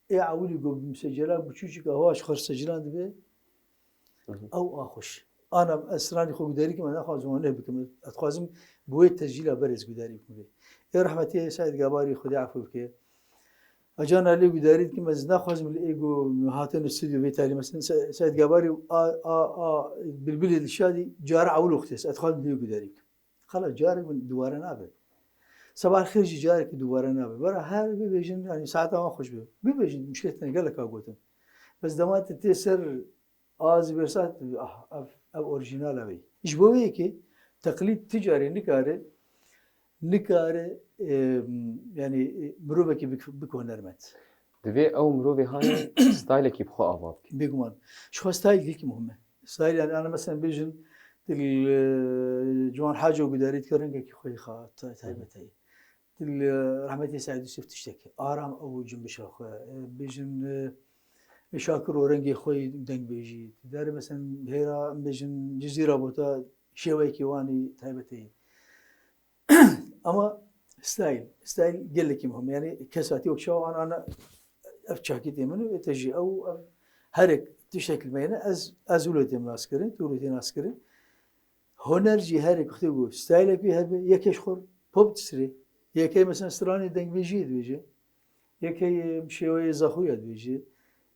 Ê ewilî ku bi misecela biçûçika hoş xwe secilan dibe, Hı hı. ew a xweş. Ana ez stranî xwe gudarî kim, ez naxwazim wan leh bikim. Ez dixwazim bi wê tescîla berê ez gudarî bikim vê. Ê rehmetê Seîd Gabarî Xwedê efû bike. Ecana lê gudarî dikim, ez naxwazim li ê ku hatine stûdyo vê talî. Mesela Se-, Seîd Gabarî a, a, a, Bilbilê Dilşadî cara ewil wextê ez dixwazim lê gudarî bikim. Xela carek min dubare nabe. Sabah xêr jî carekî dubare nabe. Bara her bibêjin, yani saeta wan xweş be. Bibêjin, muşkilê tune gelek a gotin. Bes dema te tê ser a Zibêr Salih, ah, ev, ev orîjinal e wê. Ji bo wê yekê teqlîd ti carê nikare, nikare, e, yani, e, mirovekî bik-, bik hunermend. Divê ew mirovê hane stylekî bi xwe ava bike. Bêguman. Ji xwe style gelkî muhim e. Style yani, ana mesela bêjin, dil, e, Ciwan Haco gudarî dike rengekî xwe yê xa-, ta-, taybet heye. Dil, e, rehmetê Seîd Yûsif tiştek. Aram ew cimbişa xwe. E, bêjin, e, Şakir û rengê xwe yê dengbêjî. Dare mesela hêra bêjin Cizîra Bota şêweyekî wan î taybet heye. Ama style, style gelekî muhim. Yani kesatî wek çawa an, ana ev çakîtê min û te jî ew, ev herek tiştek li me hene, ez, ez wilo têm nas kirin, tu wilo tê nas kirin. Huner jî herek wextê ku stylek wî hebe, yekê ji xwe pop disirê, yekê mesela stranê dengbêjiyê dibêje, yekê şêweyê zaxoya dibêje,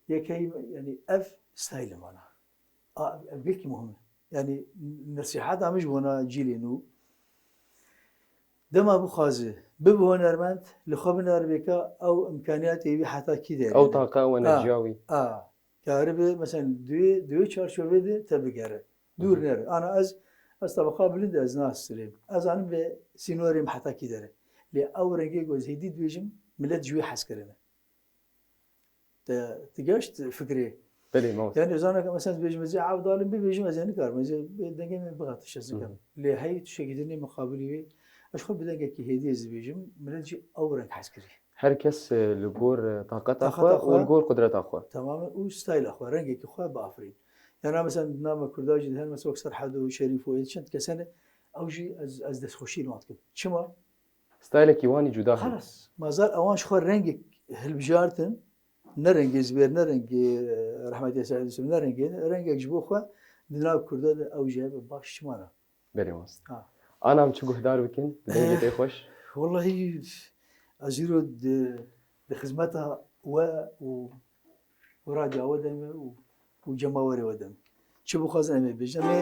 yekê yani ev style mana. A, ev gelkî muhim e. Yani nesîheta min ji bona cîlê nû. Dema bixwaze bibe hunermend, li xwe binere bêka ew imkaniyatê wî heta kî derê ne. Ew taqa ew enerjiya wî. A, karibe, mesela, di wê, di wê çarçovê de te bigere. Dûr nere. Ana ez, ez tebeqa bilind e, ez nastirêm. Ez zanim vê sînorê min heta kî derê. Lê ew rengê ku ez hêdî dibêjim, milet ji wê hez kirine. Te, te geşt fikrê. Belê, mamoste. Yani zanaka mesela bêjim, ez ê Evdalî bibêjim, ez ê nikarim. Ez ê dengê min bixatiş, ez nikim. Hı hı. Lê hey tiştekî din ê muqabilî wê. Ez xwe bi dengekî hêdî ez dibêjim, milet jî ew reng hez kirî. Her kes, e, li gor, e, taqeta xwe û li gor qudreta xwe. Tamamen û stayla xwe, rengekî xwe biafirîn. Yani mesela name Kurda jî hene, mesela wek Serhed û Şerîf û ê çend kes hene, ew jî ez, ez destxweşî li wan dikim. Çima? Stylekî wan î cuda heye. Xelas. Mazal ewan ji xwe rengek hilbijartin, ne rengê Zibêr, ne rengê, e, rehmetî Seîd Yûsif, ne rengê, rengek ji bo xwe di nav Kurda de ew jî hebe baş çima ne? Belê, mamoste. Ha. Ana em çi guhdar bikin, bi dengê te xweş. Eh, wellahî ez îro di, di xizmeta we û û radya we de me û, û cemawerê we de me. Çi bixwazin em ê bêjin. Em ê,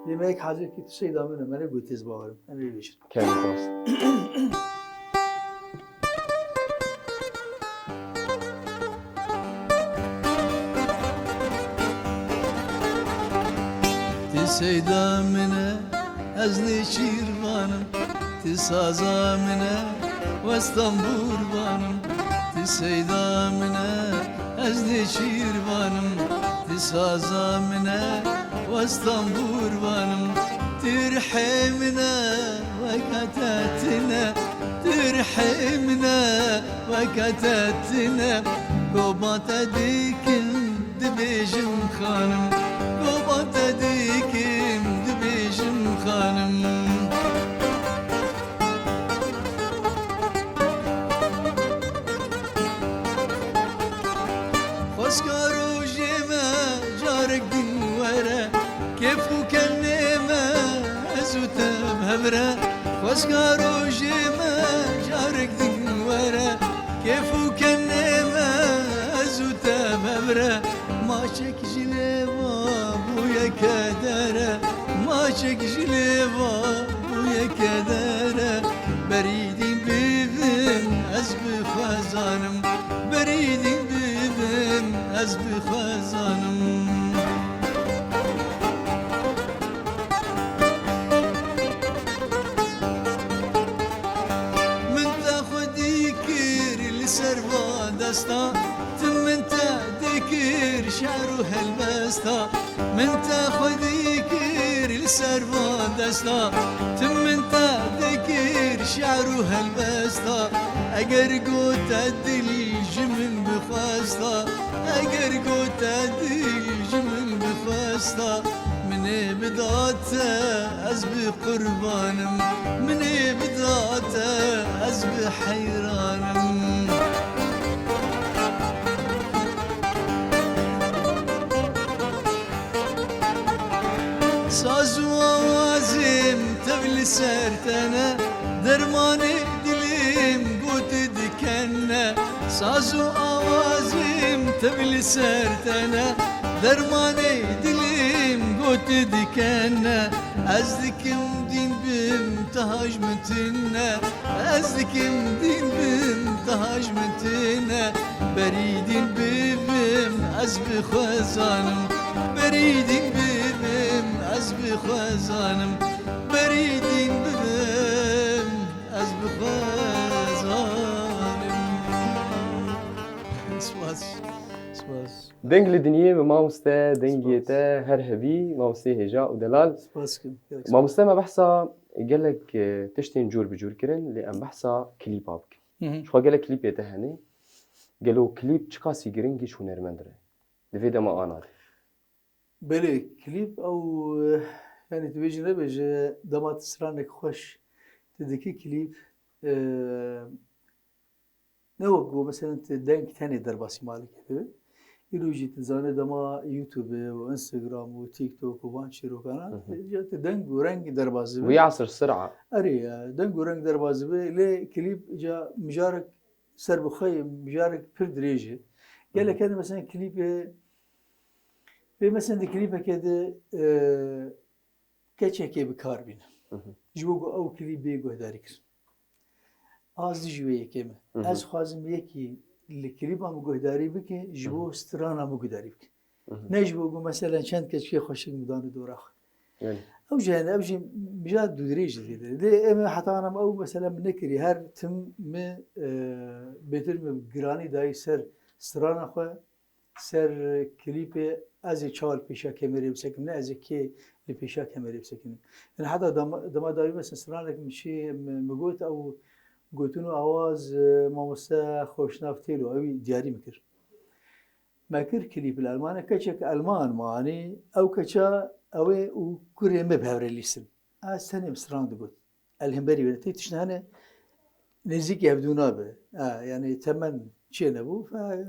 lê me yek hazir kir, tu Seyda min e, me negot ez bawerim. Em ê bêjin. Kerem rast. Ti Seyda min e, ez nêçîrvan im. Ti saza min e, westan bûrvan im. Ti Seyda min e, Ez nêçîrvan im, ti saza min e, westambûrvan im, ti rihê min e, weke te tune, ti rihê min e, weke te tune, koba te dikim, dibêjim xanim, koba te dikim, dibêjim xanim. Xwezka rojê me carek din were, kêf û kenê me ez û te bi hev re. Xwezka rojê me carek din were, kêf û kenê me ez û te bi hev re. Maçek ji lêva bûye kedere, maçek ji lêva bûye kedere. Berî din bibim ez bi xwe zanim, berî din bibim ez bi xwe zanim. Min te xwedî kir li ser va desta, tu min te dikir şer û helbesta. Min te xwedî kir li ser va desta, tu min te dikir şer û helbesta. Eger got te dil ji min bixwesta, eger got te dil ji min bixwesta, min ê bida te ez bi qurbanim, min ê bida te ez bi heyranim. Saz û awazim tev li ser te ne, dermanê dilîm got dikene. Saz û awazim tev li ser te ne, dermanê dilîm got dikene. Ez dikim dîn bim, taha ji min tune, ez dikim dîn bim, taha ji min tune. Berî dîn bibim ez bi xwe zanim, berî dîn bibim ez bi xwe zanim, berî dîn bibim ez bi xwe zanim. Spas. Spas. Deng li dinyê bi mamoste, dengê Spas. Te her hebî, mamosteyê hêja û delal. Spas kim. Gelek spas. Mamoste, me behsa gelek, e, tiştên cûr bi cûr kirin, lê em behsa klîpa bikin. Hı hı. Ji xwe gelek klîpê te hene. Gelo klîp çiqasî giring e ji hunermend re? Di vê dema ana de. Belê, klîp ew, e, yanî tu bêjî nebêje, dema tu stranek xweş tu dikî klîp, e, ne wek ku mesela tu deng tenê derbasî malekê dibe. Îro jî tu zanî dema YouTube û Instagram û TikTok û van çîrokan, Hı hı. Ya tu deng û reng derbas dibe. Wî asir sir'a. Erê, ya, deng û reng derbas dibe, lê klîp ca mijarek ser bi xwe ye, mijarek pir dirêj e. Gelek Hı hı. Her mesela klîpê, vê mesela di klîpeke de, e, keçekê bi kar bîne. Hı hı. Ji bo ku ew klîp bê guhdarî kir. Az dijî wê yekê me. Hı hı. Ez xwazim yekî li klîpa min guhdarî bike, ji bo Hı hı. Strana min guhdarî bike. Hı hı. Ne ji bo ku mesela çend keçikê xweşik min dane dora xwe. Belê. Ew jî hene, ew jî mija dûdirêj jî dide. Lê em heta ana em ew mesela min nekirî. Her tim min, e, bêtir min giranî dayî ser strana xwe, ser klîpê ez ê çawa li pêşa kamerê bisekim, ne ez ê kê li pêşa kamerê bisekinim. Yani heta dema, dema dawî mesela stranek min çi, min, min got ew gotin û awaz, e, mamoste Xoşnav Têlo, ewî diyarî min kir. Me kir klîp li Elmanê, keçek Elman me anî, ew keça ew ê û kurê me bi hev re lîstin. Ez tenê min stran digot. El hemberî wê tê tişt hene nêzîkî hevdûna be. Ha, yani temen çê nebû. Fe,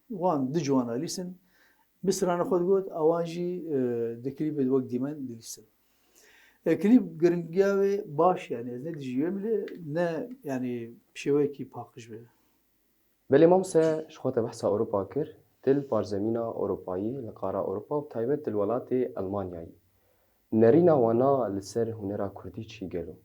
wan du ciwana lîstin. Bi strana xwe digot, awan jî, e, di klîpê de wek dîmen dilîstin. E, klîp giringiya wê baş yani, ez ne dijî wê min lê ne yani şêweyekî paqij be. Belê mamoste, ji xwe te behsa Ewropa kir, tu li parzemîna Ewropayî, li qara Ewropa û bi taybet tu li welatê Elmanyayî. Nerîna wana li ser hunera kurdî çi gelo?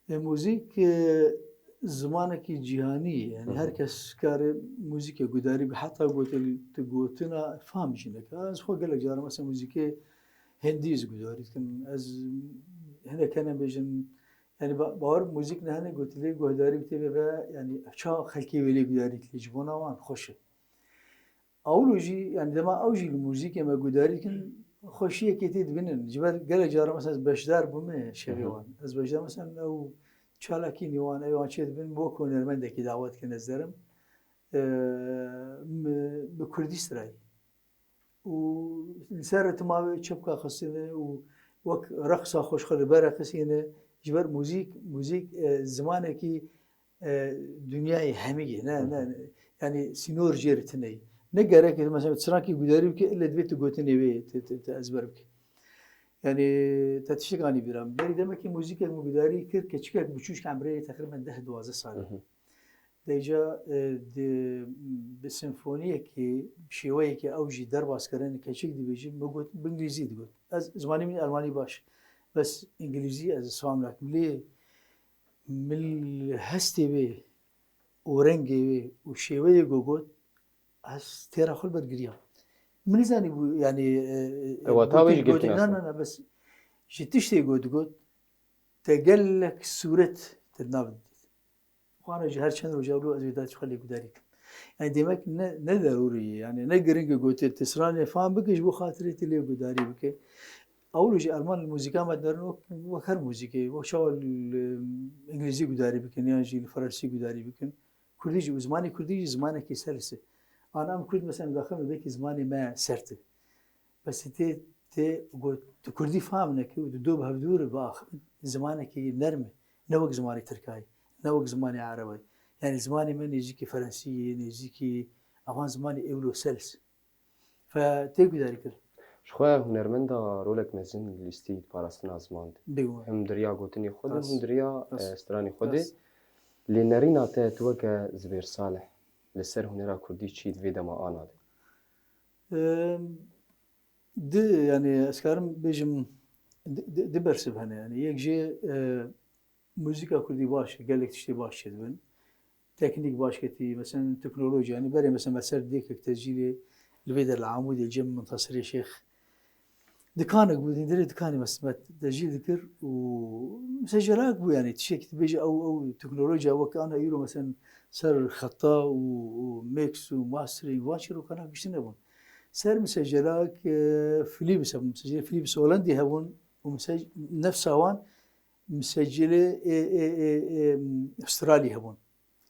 E, muzîk, e, zimanekî cîhanî ye. Yani Hı hı. Her kes kare muzîkê gudarî bi, heta gotin, tu gotina fam jî neke. Ez xwe gelek caran mesela muzîkê hindî ez gudarî dikim. Ez hinek hene bêjin, yani ba-, bawer muzîk ne hene gotilê guhdarî bi tê ve, yani ça xelkê wê lê gudarî dikê, ji bona wan xweş e. Ewlo jî, yani dema ew jî li muzîkê me guhdarî dikin, xweşiyekê tê dibînin. Ji ber gelek caran mesela ez beşdar bûme şevê wan. Ez beşdar mesela ew çalakî nîwan, ew an çê dibin, wek hunermendekî dawet dikin ez derim. Eee, mi, bi kurdî strayî. Û li ser ritma wê çepka xistine û wek reqsa xweşxwe li ber xistine. Ji ber muzîk, muzîk, e, zimanekî, e, dinyayê hemî ye. Ne, ne, yani sînor jê re tune ye. Ne gerek e, mesela strankî guhdarî bike, ille divê tu gotinê wê, tu, tu, tu ezber bike. Yani te tiştek anî bîra min. Berî demekî muzîkek min guhdarî kir, keçikek biçûk, emrê teqrîben deh duwazdeh sal e. Dêca, e, di, bi simfoniyekê, şêweyekê ew jî derbas kirin, keçik dibêjin, min got, bi îngilîzî digot. Ez, zimanê min almanî baş. Bes îngilîzî ez fam nakim. Lê min li hestê wê û rengê wê û şêweyê ku got, ez têra xwe li ber giriyam. Min nizanîbû, yani, e, e, Ewa, ta wê gotê, jî girtî gotê, na, nas na, na, bes ji tiştê got, got, te gelek sûret te di nav dît. Xwana jî her çend roja wilo ez wê da çiqa lê gudarî kim. Yani demek ne, ne derûrî ye, yani ne giring e gotê, tu stranê fam bike ji bo xatirê tu lê gudarî bike. Ewlo jî Alman li muzîka me derin wek, wek her muzîkê, wek çawa li, li îngilîzî gudarî bikin, yan jî li fransî gudarî bikin. Kurdî jî, û zimanê kurdî jî zimanekî sels e. Ana em kurd mesela daxil me belkî zimanê me sert e. Bes tê, tê got, tu kurdî fam neke û tu do bi hevdû re biaxivin, zimanekî nerm e. Ne wek zimanê tirkayê, ne wek zimanê erebayê. Yani zimanê me nêzîkî frensî ye, nêzîkî evan zimanê ewlo sels. Fe tê gudarî kir. Ji xwe hunermenda rolek mezin li lîstî parastina ziman de. Bêguman. Him di riya gotinê xwe de, Rast. him di riya, Rast. e, stranê xwe de. Rast. Lê nerîna te tu weke Zibêr Salih li ser hunera kurdî çi di vê dema ana de? Em, di, yani ez karim bêjim, di, di, di bersiv hene. Yani yek jê, e, muzîka kurdî baş e, gelek tiştê baş çêdibin. Teknîk baş ketî, mesela teknoloji, yani berê mesela me ser dêkek tescîlê li vê der li Amûdê cem Muntasirê Şêx. Dikanek bû, hîndirê dikanê me, me tescîl dikir û mesela jelak bû, yani tiştekî tu bêjî ew, ew teknolojiya wek ana îro mesela ser xeta û, û mix û mastering van çîrokana giştî nebûn. Ser mesela jelak, e, Philips hebûn, mesela Philips Hollandî hebûn û mesela nefsa wan Misecilê ê, ê, ê, ê, Astralî hebûn.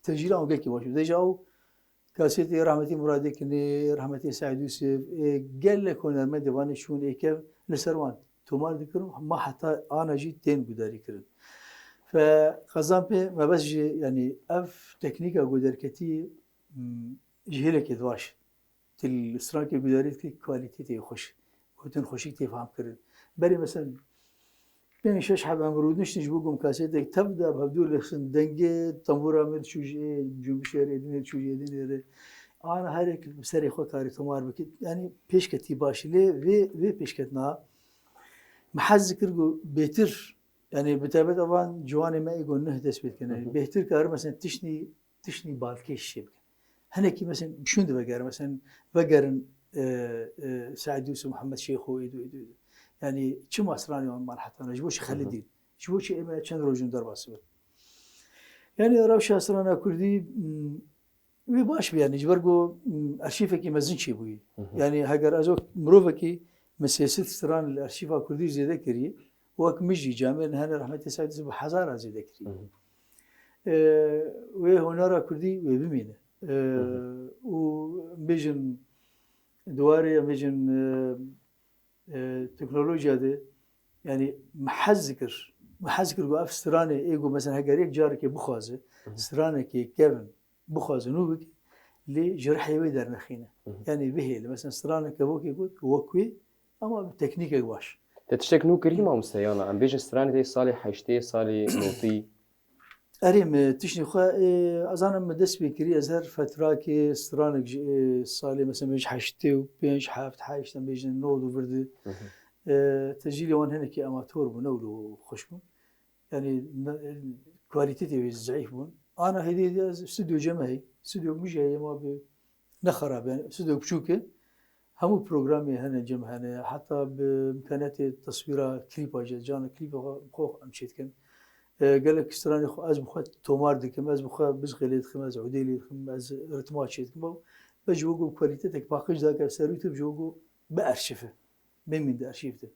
Tecîla ew gelkî baş bû. Deja ew kasetê rehmetî Muradê Kinê, rehmetî Seîd Yûsif, ê, gelek hunermendê vanê çûn ê kev li ser wan tomar dikirin, ma heta ana jî tên gudarî kirin. Fe qezan pê me bes ji, yanî ev teknîka ku derketî, m, ji hêlekê divaş. Til strankê gudarî dikir, kwalîtê tê xweş. Gotin xweşik tê fam kirin. Berê mesela pênc şeş heb em rûdiniştin ji bo ku em kasetek tev de bi hevdû lexin dengê tembûra min diçû ji ê cûmbişê re, êdinê diçû ji êdinê re. Ana her yek bi serê xwe karî tomar bike. Yanî pêşketî baş e. Lê vê, vê pêşketina min hez dikir ku bêtir, yanî bi taybet evan ciwanê me ê ku nuh dest pê dikine. Hı hı. Bêhtir karin mesela tiştî tiştî balkêş çê bikin. Hinekî mesela şûn divegerin, mesela vegerin, e, e, Seîd Yûsif, Muhammed Şêxo, êdû, êdû, êdû. Yanî çima stranê wan mal heta ne? Ji bo çi Hı hı. xelidîn? Ji bo çi ê me çend roj in derbas bin? Yanî rewşa strana kurdî, m, wê baş bî, yanî ji ber ku, m, arşîvekî mezin çêbûyî. Hı hı. Yanî heger ez wek mirovekî min sê sed stran li arşîva kurdî zêde kirî, wek min jî camêrên hene rehmetê Seîd Yûsif bi hezara zêde kirî. Hı hı. E, wê hunera kurdî wê bimîne. E, Hı hı. û bêjin di warê em bêjin, e, e, teknolojiya de, yanî min hez dikir. Min hez dikir ku ev stranê ê ku mesela heger yek carekê bixwaze, Hı hı. stranekê kevin bixwaze nû bike, lê ji rihê wê dernexîne. Hı hı. Yanî bihêle. Mesela stranek kevokê got, wek wê, ama bi teknîkek baş. Te tiştek nû kirî mamoste yana? Em bêjin stranê tê salê heştê, salê notî. Erê, min tiştê xwe, ê, ez zanim min dest pê kirî, ez her fetrakê stranek ji, ê, salê mesela min ji heştê û pênc, heft, heşt, em bêjin nod û vir de. Hı hı. Ê, tecîlê wan hinekî amator bû, ne wilo xweş bûn. Yanî ne, kwalîtetê wê zeîf bûn. Ana hêdî hêdî ez stûdyo cem heyî. Stûdyo min jî heye, ma bi ne xerab, yanî stûdyo biçûk e. Hemû programê hene cem hene. Heta bi îmkaniyetê teswîra klîpa jî, cana klîpa xwe, xwe em çê dikin. E, gelek stranê xwe ez bi xwe tomar dikim, ez bi xwe bizqê lê dixim, ez udê lê dixim, ez ritma çê dikim. Ve ji bo ku kwalîtetek paqij dake ser YouTube, ji bo ku bi arşîve, bimîn di arşîv de.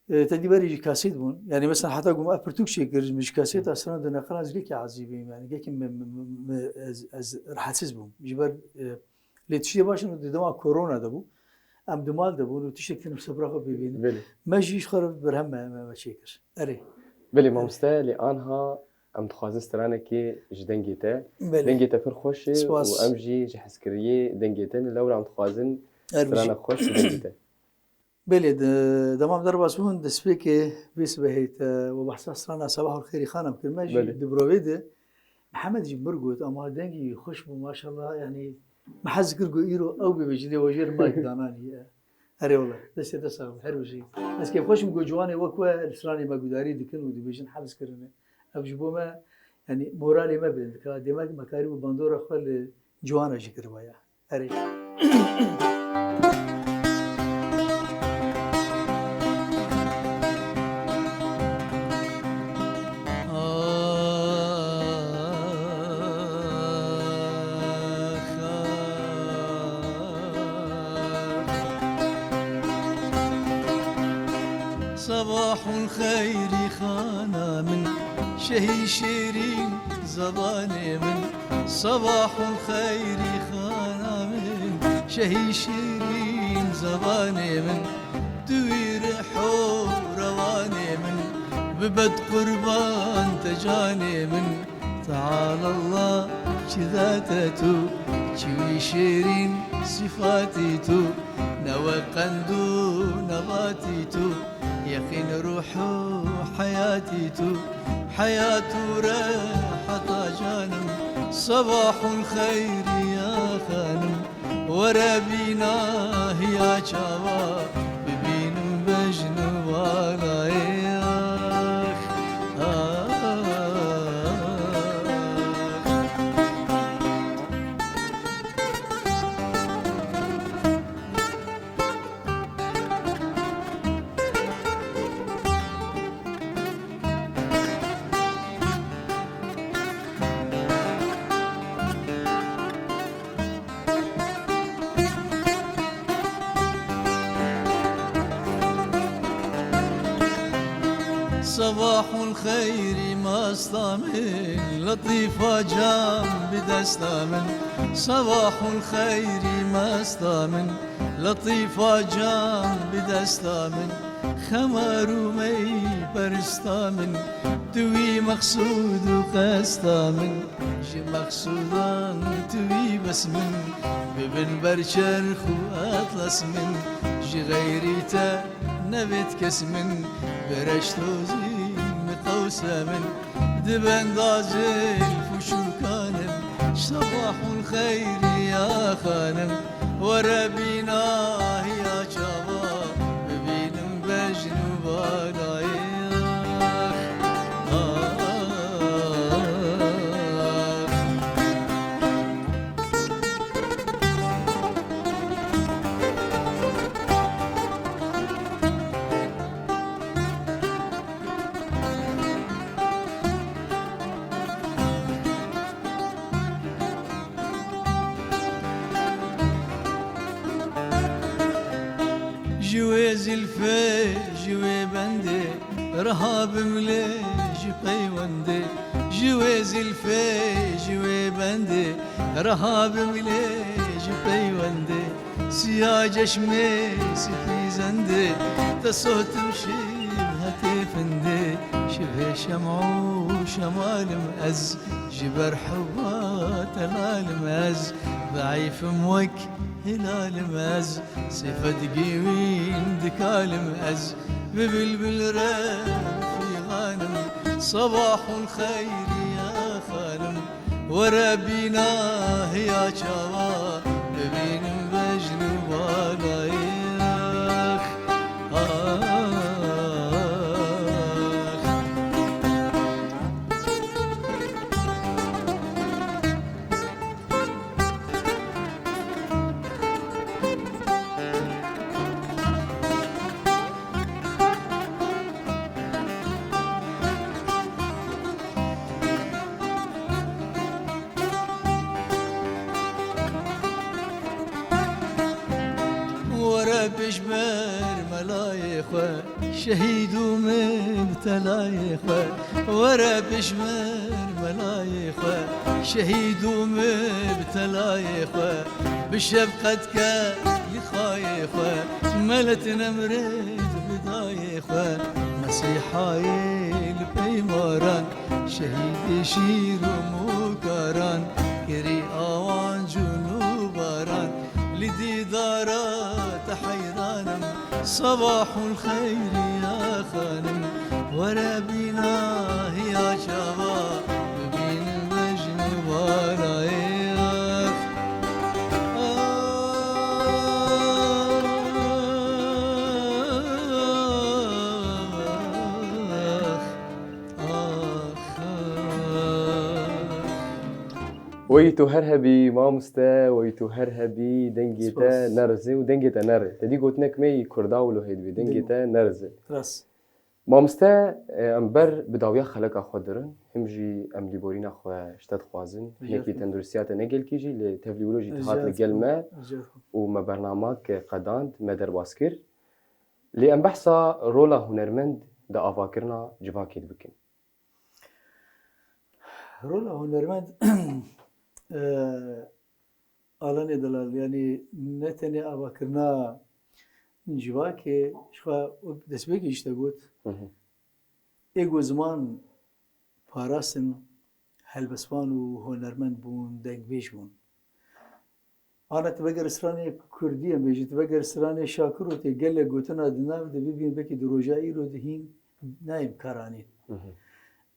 E, te dî berî jî kaset bûn. Yani mesela heta ku me pirtûk çêkir, min ji kaseta strana di neqila ez gelekî ezî bûm. Yani gelekî me, me, me, me, ez, ez rahatsiz bûm. Ji ber, e, lê tiştê baş in di dema korona de bû. Em di mal de bûn û tiştek din em sibra xwe bibînin. Belê. Me jî ji xwe re berhem me, me, me çêkir. Erê. Belê mamoste, lê anha em dixwazin stranekê ji dengê te. Belê. Dengê te pir xweş e Spas. Û em jî ji hezkiriyê dengê te ne, lewra em dixwazin Erê, stranek xweş ji dengê te. Belê, de-, demam derbas bûn, destpêkê vê sibehê te we behsa strana Sebahul Xêrî Xanam kir. Me jî Belê. Di birovê de Mihemed jî mir got, ama dengî xweş bû, maşallah, yani, me hez kir ku îro ew bibêjin, lê we jêr mayk dananî. Erê wele, destê te sax be, her bijî. Ez kêfxweş im ku ciwanê wek we li stranê me gudarî dikin û dibêjin, hefz kirine. Ev ji bo me, yani, moralê me bilind dike. Demek me karîbû bandora xwe li ciwana jî kiriba ya. Erê. Sebahul xeyrî xana min, şehî şêrîn zebanê min. Sebahul xeyrî xana min, şehî şêrîn zebanê min. Tu wî rih û rewanê min, bibet qurban te canê min. Teala Allah, çi date tu, çi wî şêrîn sifatî tu, ne we qend û nebatî tu, yeqîn ruh û heyatî tu, heyat û reheta canim, sebahul xeyrî ya xanim. Were bîna hiya çawa, bibînim bejn û balayê. Ax, ax. Sebahul xeyrî masta min, letîfa can bi desta min. Sebahul xeyrî masta min, letîfa can bi desta min. Xemar û mey perista min, tu wî mexsûd û qesta min. Ji mexsûdan tu wî bes min, bibin ber çerx û atlas min. Ji xeyrî te nevêt kes min, bi reş tozî miqewse min. Di benda zilf û şûkan im, sebahul xeyrî ya xanim. Were bîna hiya çawa, bibînim bejn û balayê. Ax, ax. Ji wê zilfê, ji wê bendê, reha bim lê ji peywendê. Ji wê zilfê, ji wê bendê, reha bim lê ji peywendê. Siya ceşmê sipî zendê, te sotim şîv hetê findê. Şivê şem û şemalim ez, ji ber hewva telalim ez. Zeîf im wek hilalim ez, sêfedgî wîn dikalim ez. Bi bilbil re fîxanim, sebahul xeyrî ya xanim. Were bîna hiya çawa, bibînim bejn û balayê. Ax, ax. Pişmer melayê xwe, şehîd û mibtelayê xwe, were pişmer melayê xwe, şehîd û mibtelayê xwe, bi şefqet ke li xayê xwe, melet nemrêd bi dayê xwe, Mesîhayê li peymaran, şehîdê şîr û mukaran, kirî awan cûn û baran, li dîdara te heyran im. Sabahul xeyr ya xanim, were bîna hiya çava, bibînin bejn û balayê. Ax, ax, ax. Wey tu her hebî mamoste, wey tu her hebî, dengê te Spas. Nerizê û dengê te nere. Te dî gotinek me yî Kurda wilo hêdibê, dengê Demo. Te nerizê. Rast. Mamoste, e, em ber bi dawiya xeleka xwe dirin, him jî em lîborîna xwe ji te dixwazin. Rica Hinekî dikim. Tenduristiya te ne gelkî jî, lê tevlî wilo jî tu Rica hat li gel dikim. Me Rica dikim. Û me bernamak qedand, me derbas kir. Lê em behsa rola hunermend di avakirina civakê dibikin. Rola hunermend, e, Alanê delal, yanî ne tenê avakirina civakê, ji xwe wek destpêkê jî te got, Hı hı. Ê ku ziman parastin, helbestvan û hunermend bûn, dengbêj bûn. Ana tu veger stranê kurdî, em bêjin, tu veger stranê Şakirotê gelek gotina di nav de bibîn, belkî di roja îro de hîn nayê bi kar anîn. Hı hı.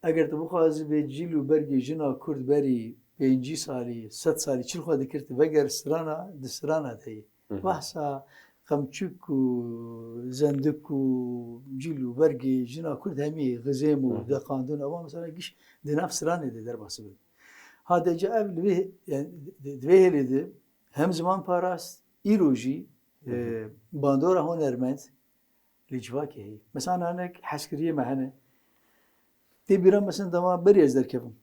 Eger tu bixwazî bê cil û bergê jina kurd berî pêncî salî, sed salî çi li xwe dikir, tu veger strana, di strana de yî. Hı hı. Behsa qemçik û zendik û cil û bergê jina kurd hemî xizêm û Hı hı. deqandin, ewan mesela giş di nav stranê de derbas bin. Ha de ca ev li vê, yani, di, di vê hêlê de hem ziman parast, îro jî, Hı hı. e, bandora hunermend li civakê heye. Mesela nanek hezkiriyê me hene. Tê bîra mesela dema berî ez derkevim.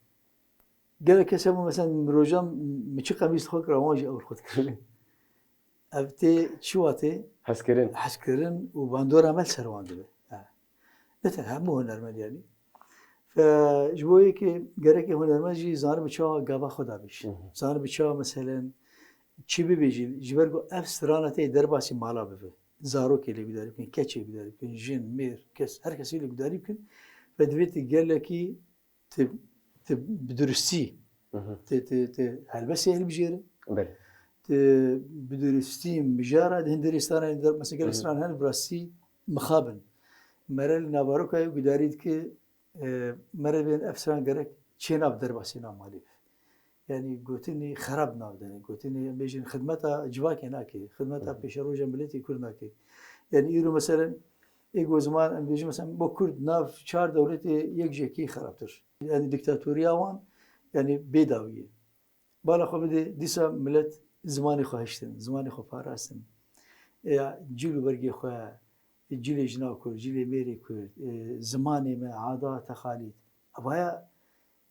Gelek kes hebû mesela min rojan min çi qemîs li xwe kira, wan jî ew li xwe dikir. Ev tê çi watê? Hezkirin. Hezkirin û bandora me li ser wan dibe. Ha. Ne tenê hemû hunermend yanî. Fe, ji bo yekê gerekê hunermend jî zanibe çawa gava xwe dabêje. Hı hı. Zanibe çawa meselen çi bibêjî, ji ber ku ev strana tê derbasî mala bibe. Zarokê lê gudarî bikin, keçê gudarî bikin, jin, mêr, kes, her kesî lê gudarî bikin. Ve divê tu gelekî tu, tu bi durustî, Hı hı. tu, tu, tu helbestê hilbijêre. Belê. Tu bi durustî mijara di hundirê stranê de, mesela gelek Hı hı. stran hene bi rastî mixabin. Mere li navarokayê gudarî dike, e, mere bên ev stran gerek çêna bi derbasîna malê be. Yanî gotinî xerab nav dene. Gotinî em bêjin xidmeta civakê nake. Xidmeta Hı hı. pêşeroja miletê Kurd nake. Yanî îro meselen ê ku ziman em bêjin, mesela bo Kurd nav çar dewletê yek ji yekê xerabtir. Yanî dîktatoriya wan, yanî bê dawî ye. Bala xwe bide, dîsa milet zimanê xwe hiştin, zimanê xwe parastin. Ya cil û bergê xwe, cilê jina Kurd, cilê mêrê Kurd, e, zimanê me, ada, texalît. Evaya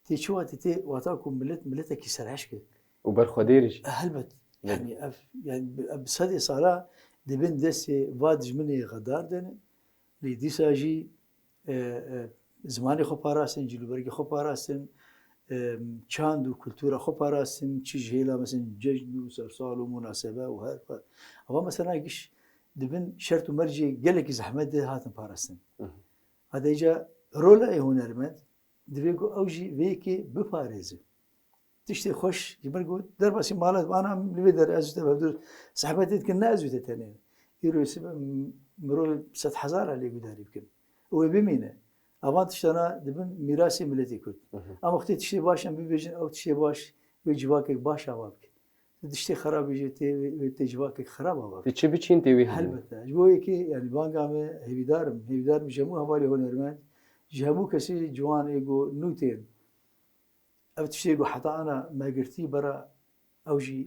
tê çi watê tê, wata ku milet, miletekî serhişk e. Û berxwedêr jî. E, helbet. Belê. Yanî ev, yanî bi, bi sedê sala di bin destê va dijminê xedar de ne. Lê dîsa jî, e, e, zimanê xwe parastin, cilûbergê xwe parastin, e, çand û kultura xwe parastin, çi ji hêla, mesela, cejn û sersal û munasebe û her, her. Ava, mesela, giş di bin şert û mercê gelekî zehmet de hatin parastin. Hı hı. Hade îca rola ê hunermend divê ku ew jî vê yekê biparêze. Tiştê xweş ji min got, derbasî mala, ana li vê derê ez û te hevdûr sehbetê dikin, ne ez û te tenê. Îro sibe mirov sed hezara lê gudarî bikin. Û wê bimîne. Evan tiştana dibin mîrasê miletê Kurd. Hı hı. Ama wextê tiştê baş em bibêjin, ew tiştê baş wê civakek baş ava bike. Tu tiştê xerab bêjî, tê, wê, wê tê civakek xerab ava bike. Tu çi biçîn tê wê hînî. Helbete. Ji bo yekê, yani banga me hêvîdar im. Hêvîdar im ji hemû hevalê hunermend, ji hemû kesê ciwan ê ku nû tên. Ev tiştê ku heta ana me girtî bera ew jî,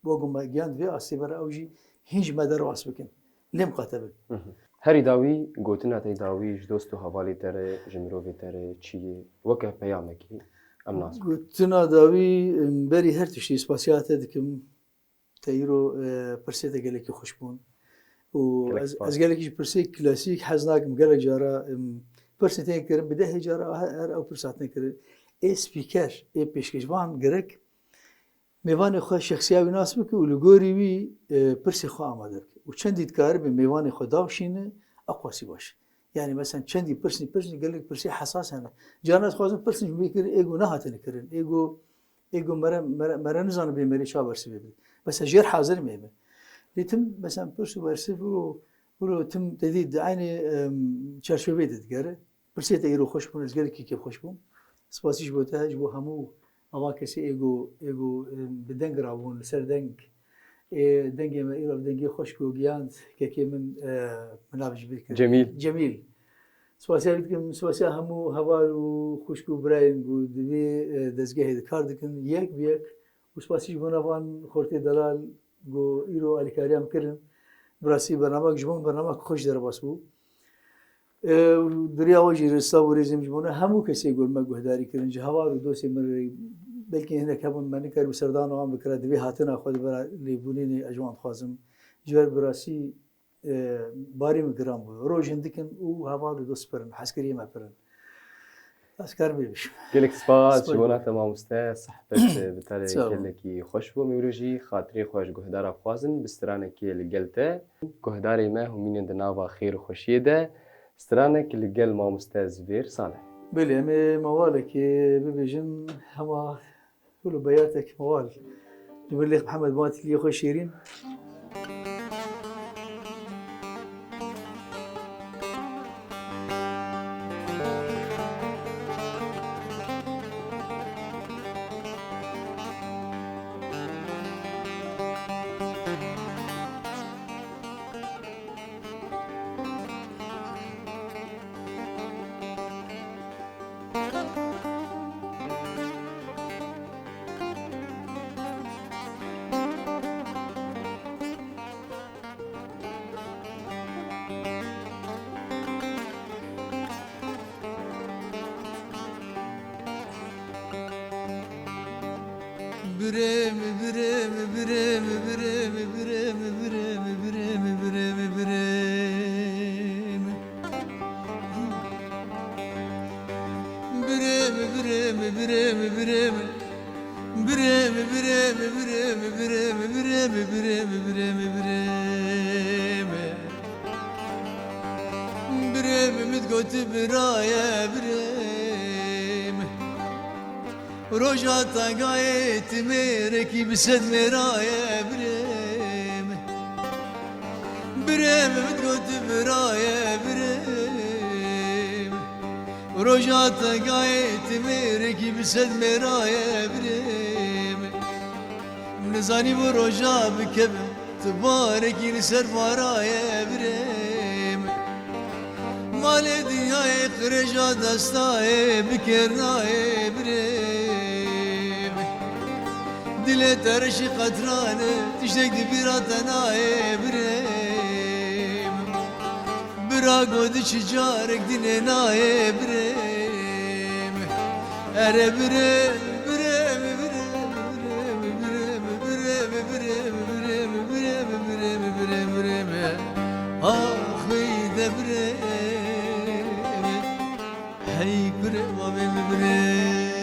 bo ku me gihand vê astê bera ew jî hîn ji me derbas bikin. Lê miqate bin. Hı hı. Herî dawî, gotina te dawî ji dost û hevalê te re, ji mirovê te re çi ye? Weke peyamekî em nas bikin. Gotina dawî, em, berî her tiştî spasiya te dikim. Te îro, e, pirsê te gelekî xweş bûn. Û Gelek ez, spas. Ez gelekî ji pirsê klasîk hez nakim, gelek cara, em, pirsê tên kirin, bi dehê cara her, her ew pirs hatine kirin. Ê spîker, ê pêşkêşvan gerek mêvanê xwe şexsiya wî nas bike û li gorî wî, e, pirsê xwe amade bike. Û çendî dikaribê mêvanê xwe dawşîne, eqwasî baş. Yani mesela çendî pirsî, pirsî gelek pirsê hesas hene. Carna dixwazin pirsî ji min kirin, ê ku nehatine kirin, ê ku, ê ku mere, mere, mere nizane bê merê ça bersivê bide. Mesela jêr hazir même. Lê tim mesela pirs û bersiv û, û tim te dî di eynê, em, çerçoveyê de digere. Pirsê te îro xweş bûn, ez gelekî kêfxweş bûm. Spasî ji bo te, ji bo hemû ava kesê ê ku, ê ku, em, bi deng rabûn, li ser deng. Ê, dengê me îro bi dengê xweş ku giyand, kekê min, e, min nav ji bîr kir. Cemîl. Cemîl. Spasiya wî dikim, spasiya hemû heval û xwişk û birayên ku di vê, e, dezgehê de kar dikin, yek bi yek. Û spasî ji bo nevan xortê delal ku îro alîkariya min kirin. Bi rastî bernamek ji bo min bernamek xweş derbas bû. E, û diriya we jî rêzsa û rêzê min ji bo ne hemû kesê ku me guhdarî kirin, ji heval û dostê min re belkî hinek hebûn me nikaribû serdana wan bikira, divê hatina xwe di vera lêbûnê ne ez ji wan dixwazim. Ji ber bi rastî, e, barê min giran bû. Roj hindik in û heval û dost pir in, hezkiriyê me pir in. Ez karim bêbişim. Gelek spas ji Spas. Bona te mamoste, sehbet bi te re Sağ ol. Gelekî xweş bû. Em îro jî xatirê xwe ji guhdara bixwazin bi stranekê li gel te. Guhdarê me hûmînin di nava xêr û xweşiyê de. Stranek li gel mamoste Zivêr Salih. Belê, em ê mewalekê bibêjin hema hûl û beyatek mewal. Li vir Lêx Mihemed Matîliyê xwe şêrîn. Birê min, birê min, birê min, birê min, birê min, birê min, birê min, birê min, birê min. Birê min, birê min, birê min, birê min. Birê min, birê min, birê min, birê min, birê min, birê min, birê min, birê min. Birê min, min digot bira ye, birê min. Roja te gayê ti mêrekî bi sed mêra ye, birê min. Birê min, min digot bira ye, birê min. Roja te gayê ti mêrekî bi sed mêra ye, birê min. Nizanî bu roja bikeve, tu barekî li ser mara ye, birê min. Malê dinyayê qirêja desta ye, bikêr nayê, birê min. Dilê te reşî qetran e, tiştek di bîra te nayê, birê min. Bira go di çi carek dinê nayê, birê min. Ere birê, birê min, birê min, birê min, birê min, birê min, birê min, birê min, birê min, birê min, birê min, birê min. Ax, ey de birê min. Hey kurê bavê min, birê.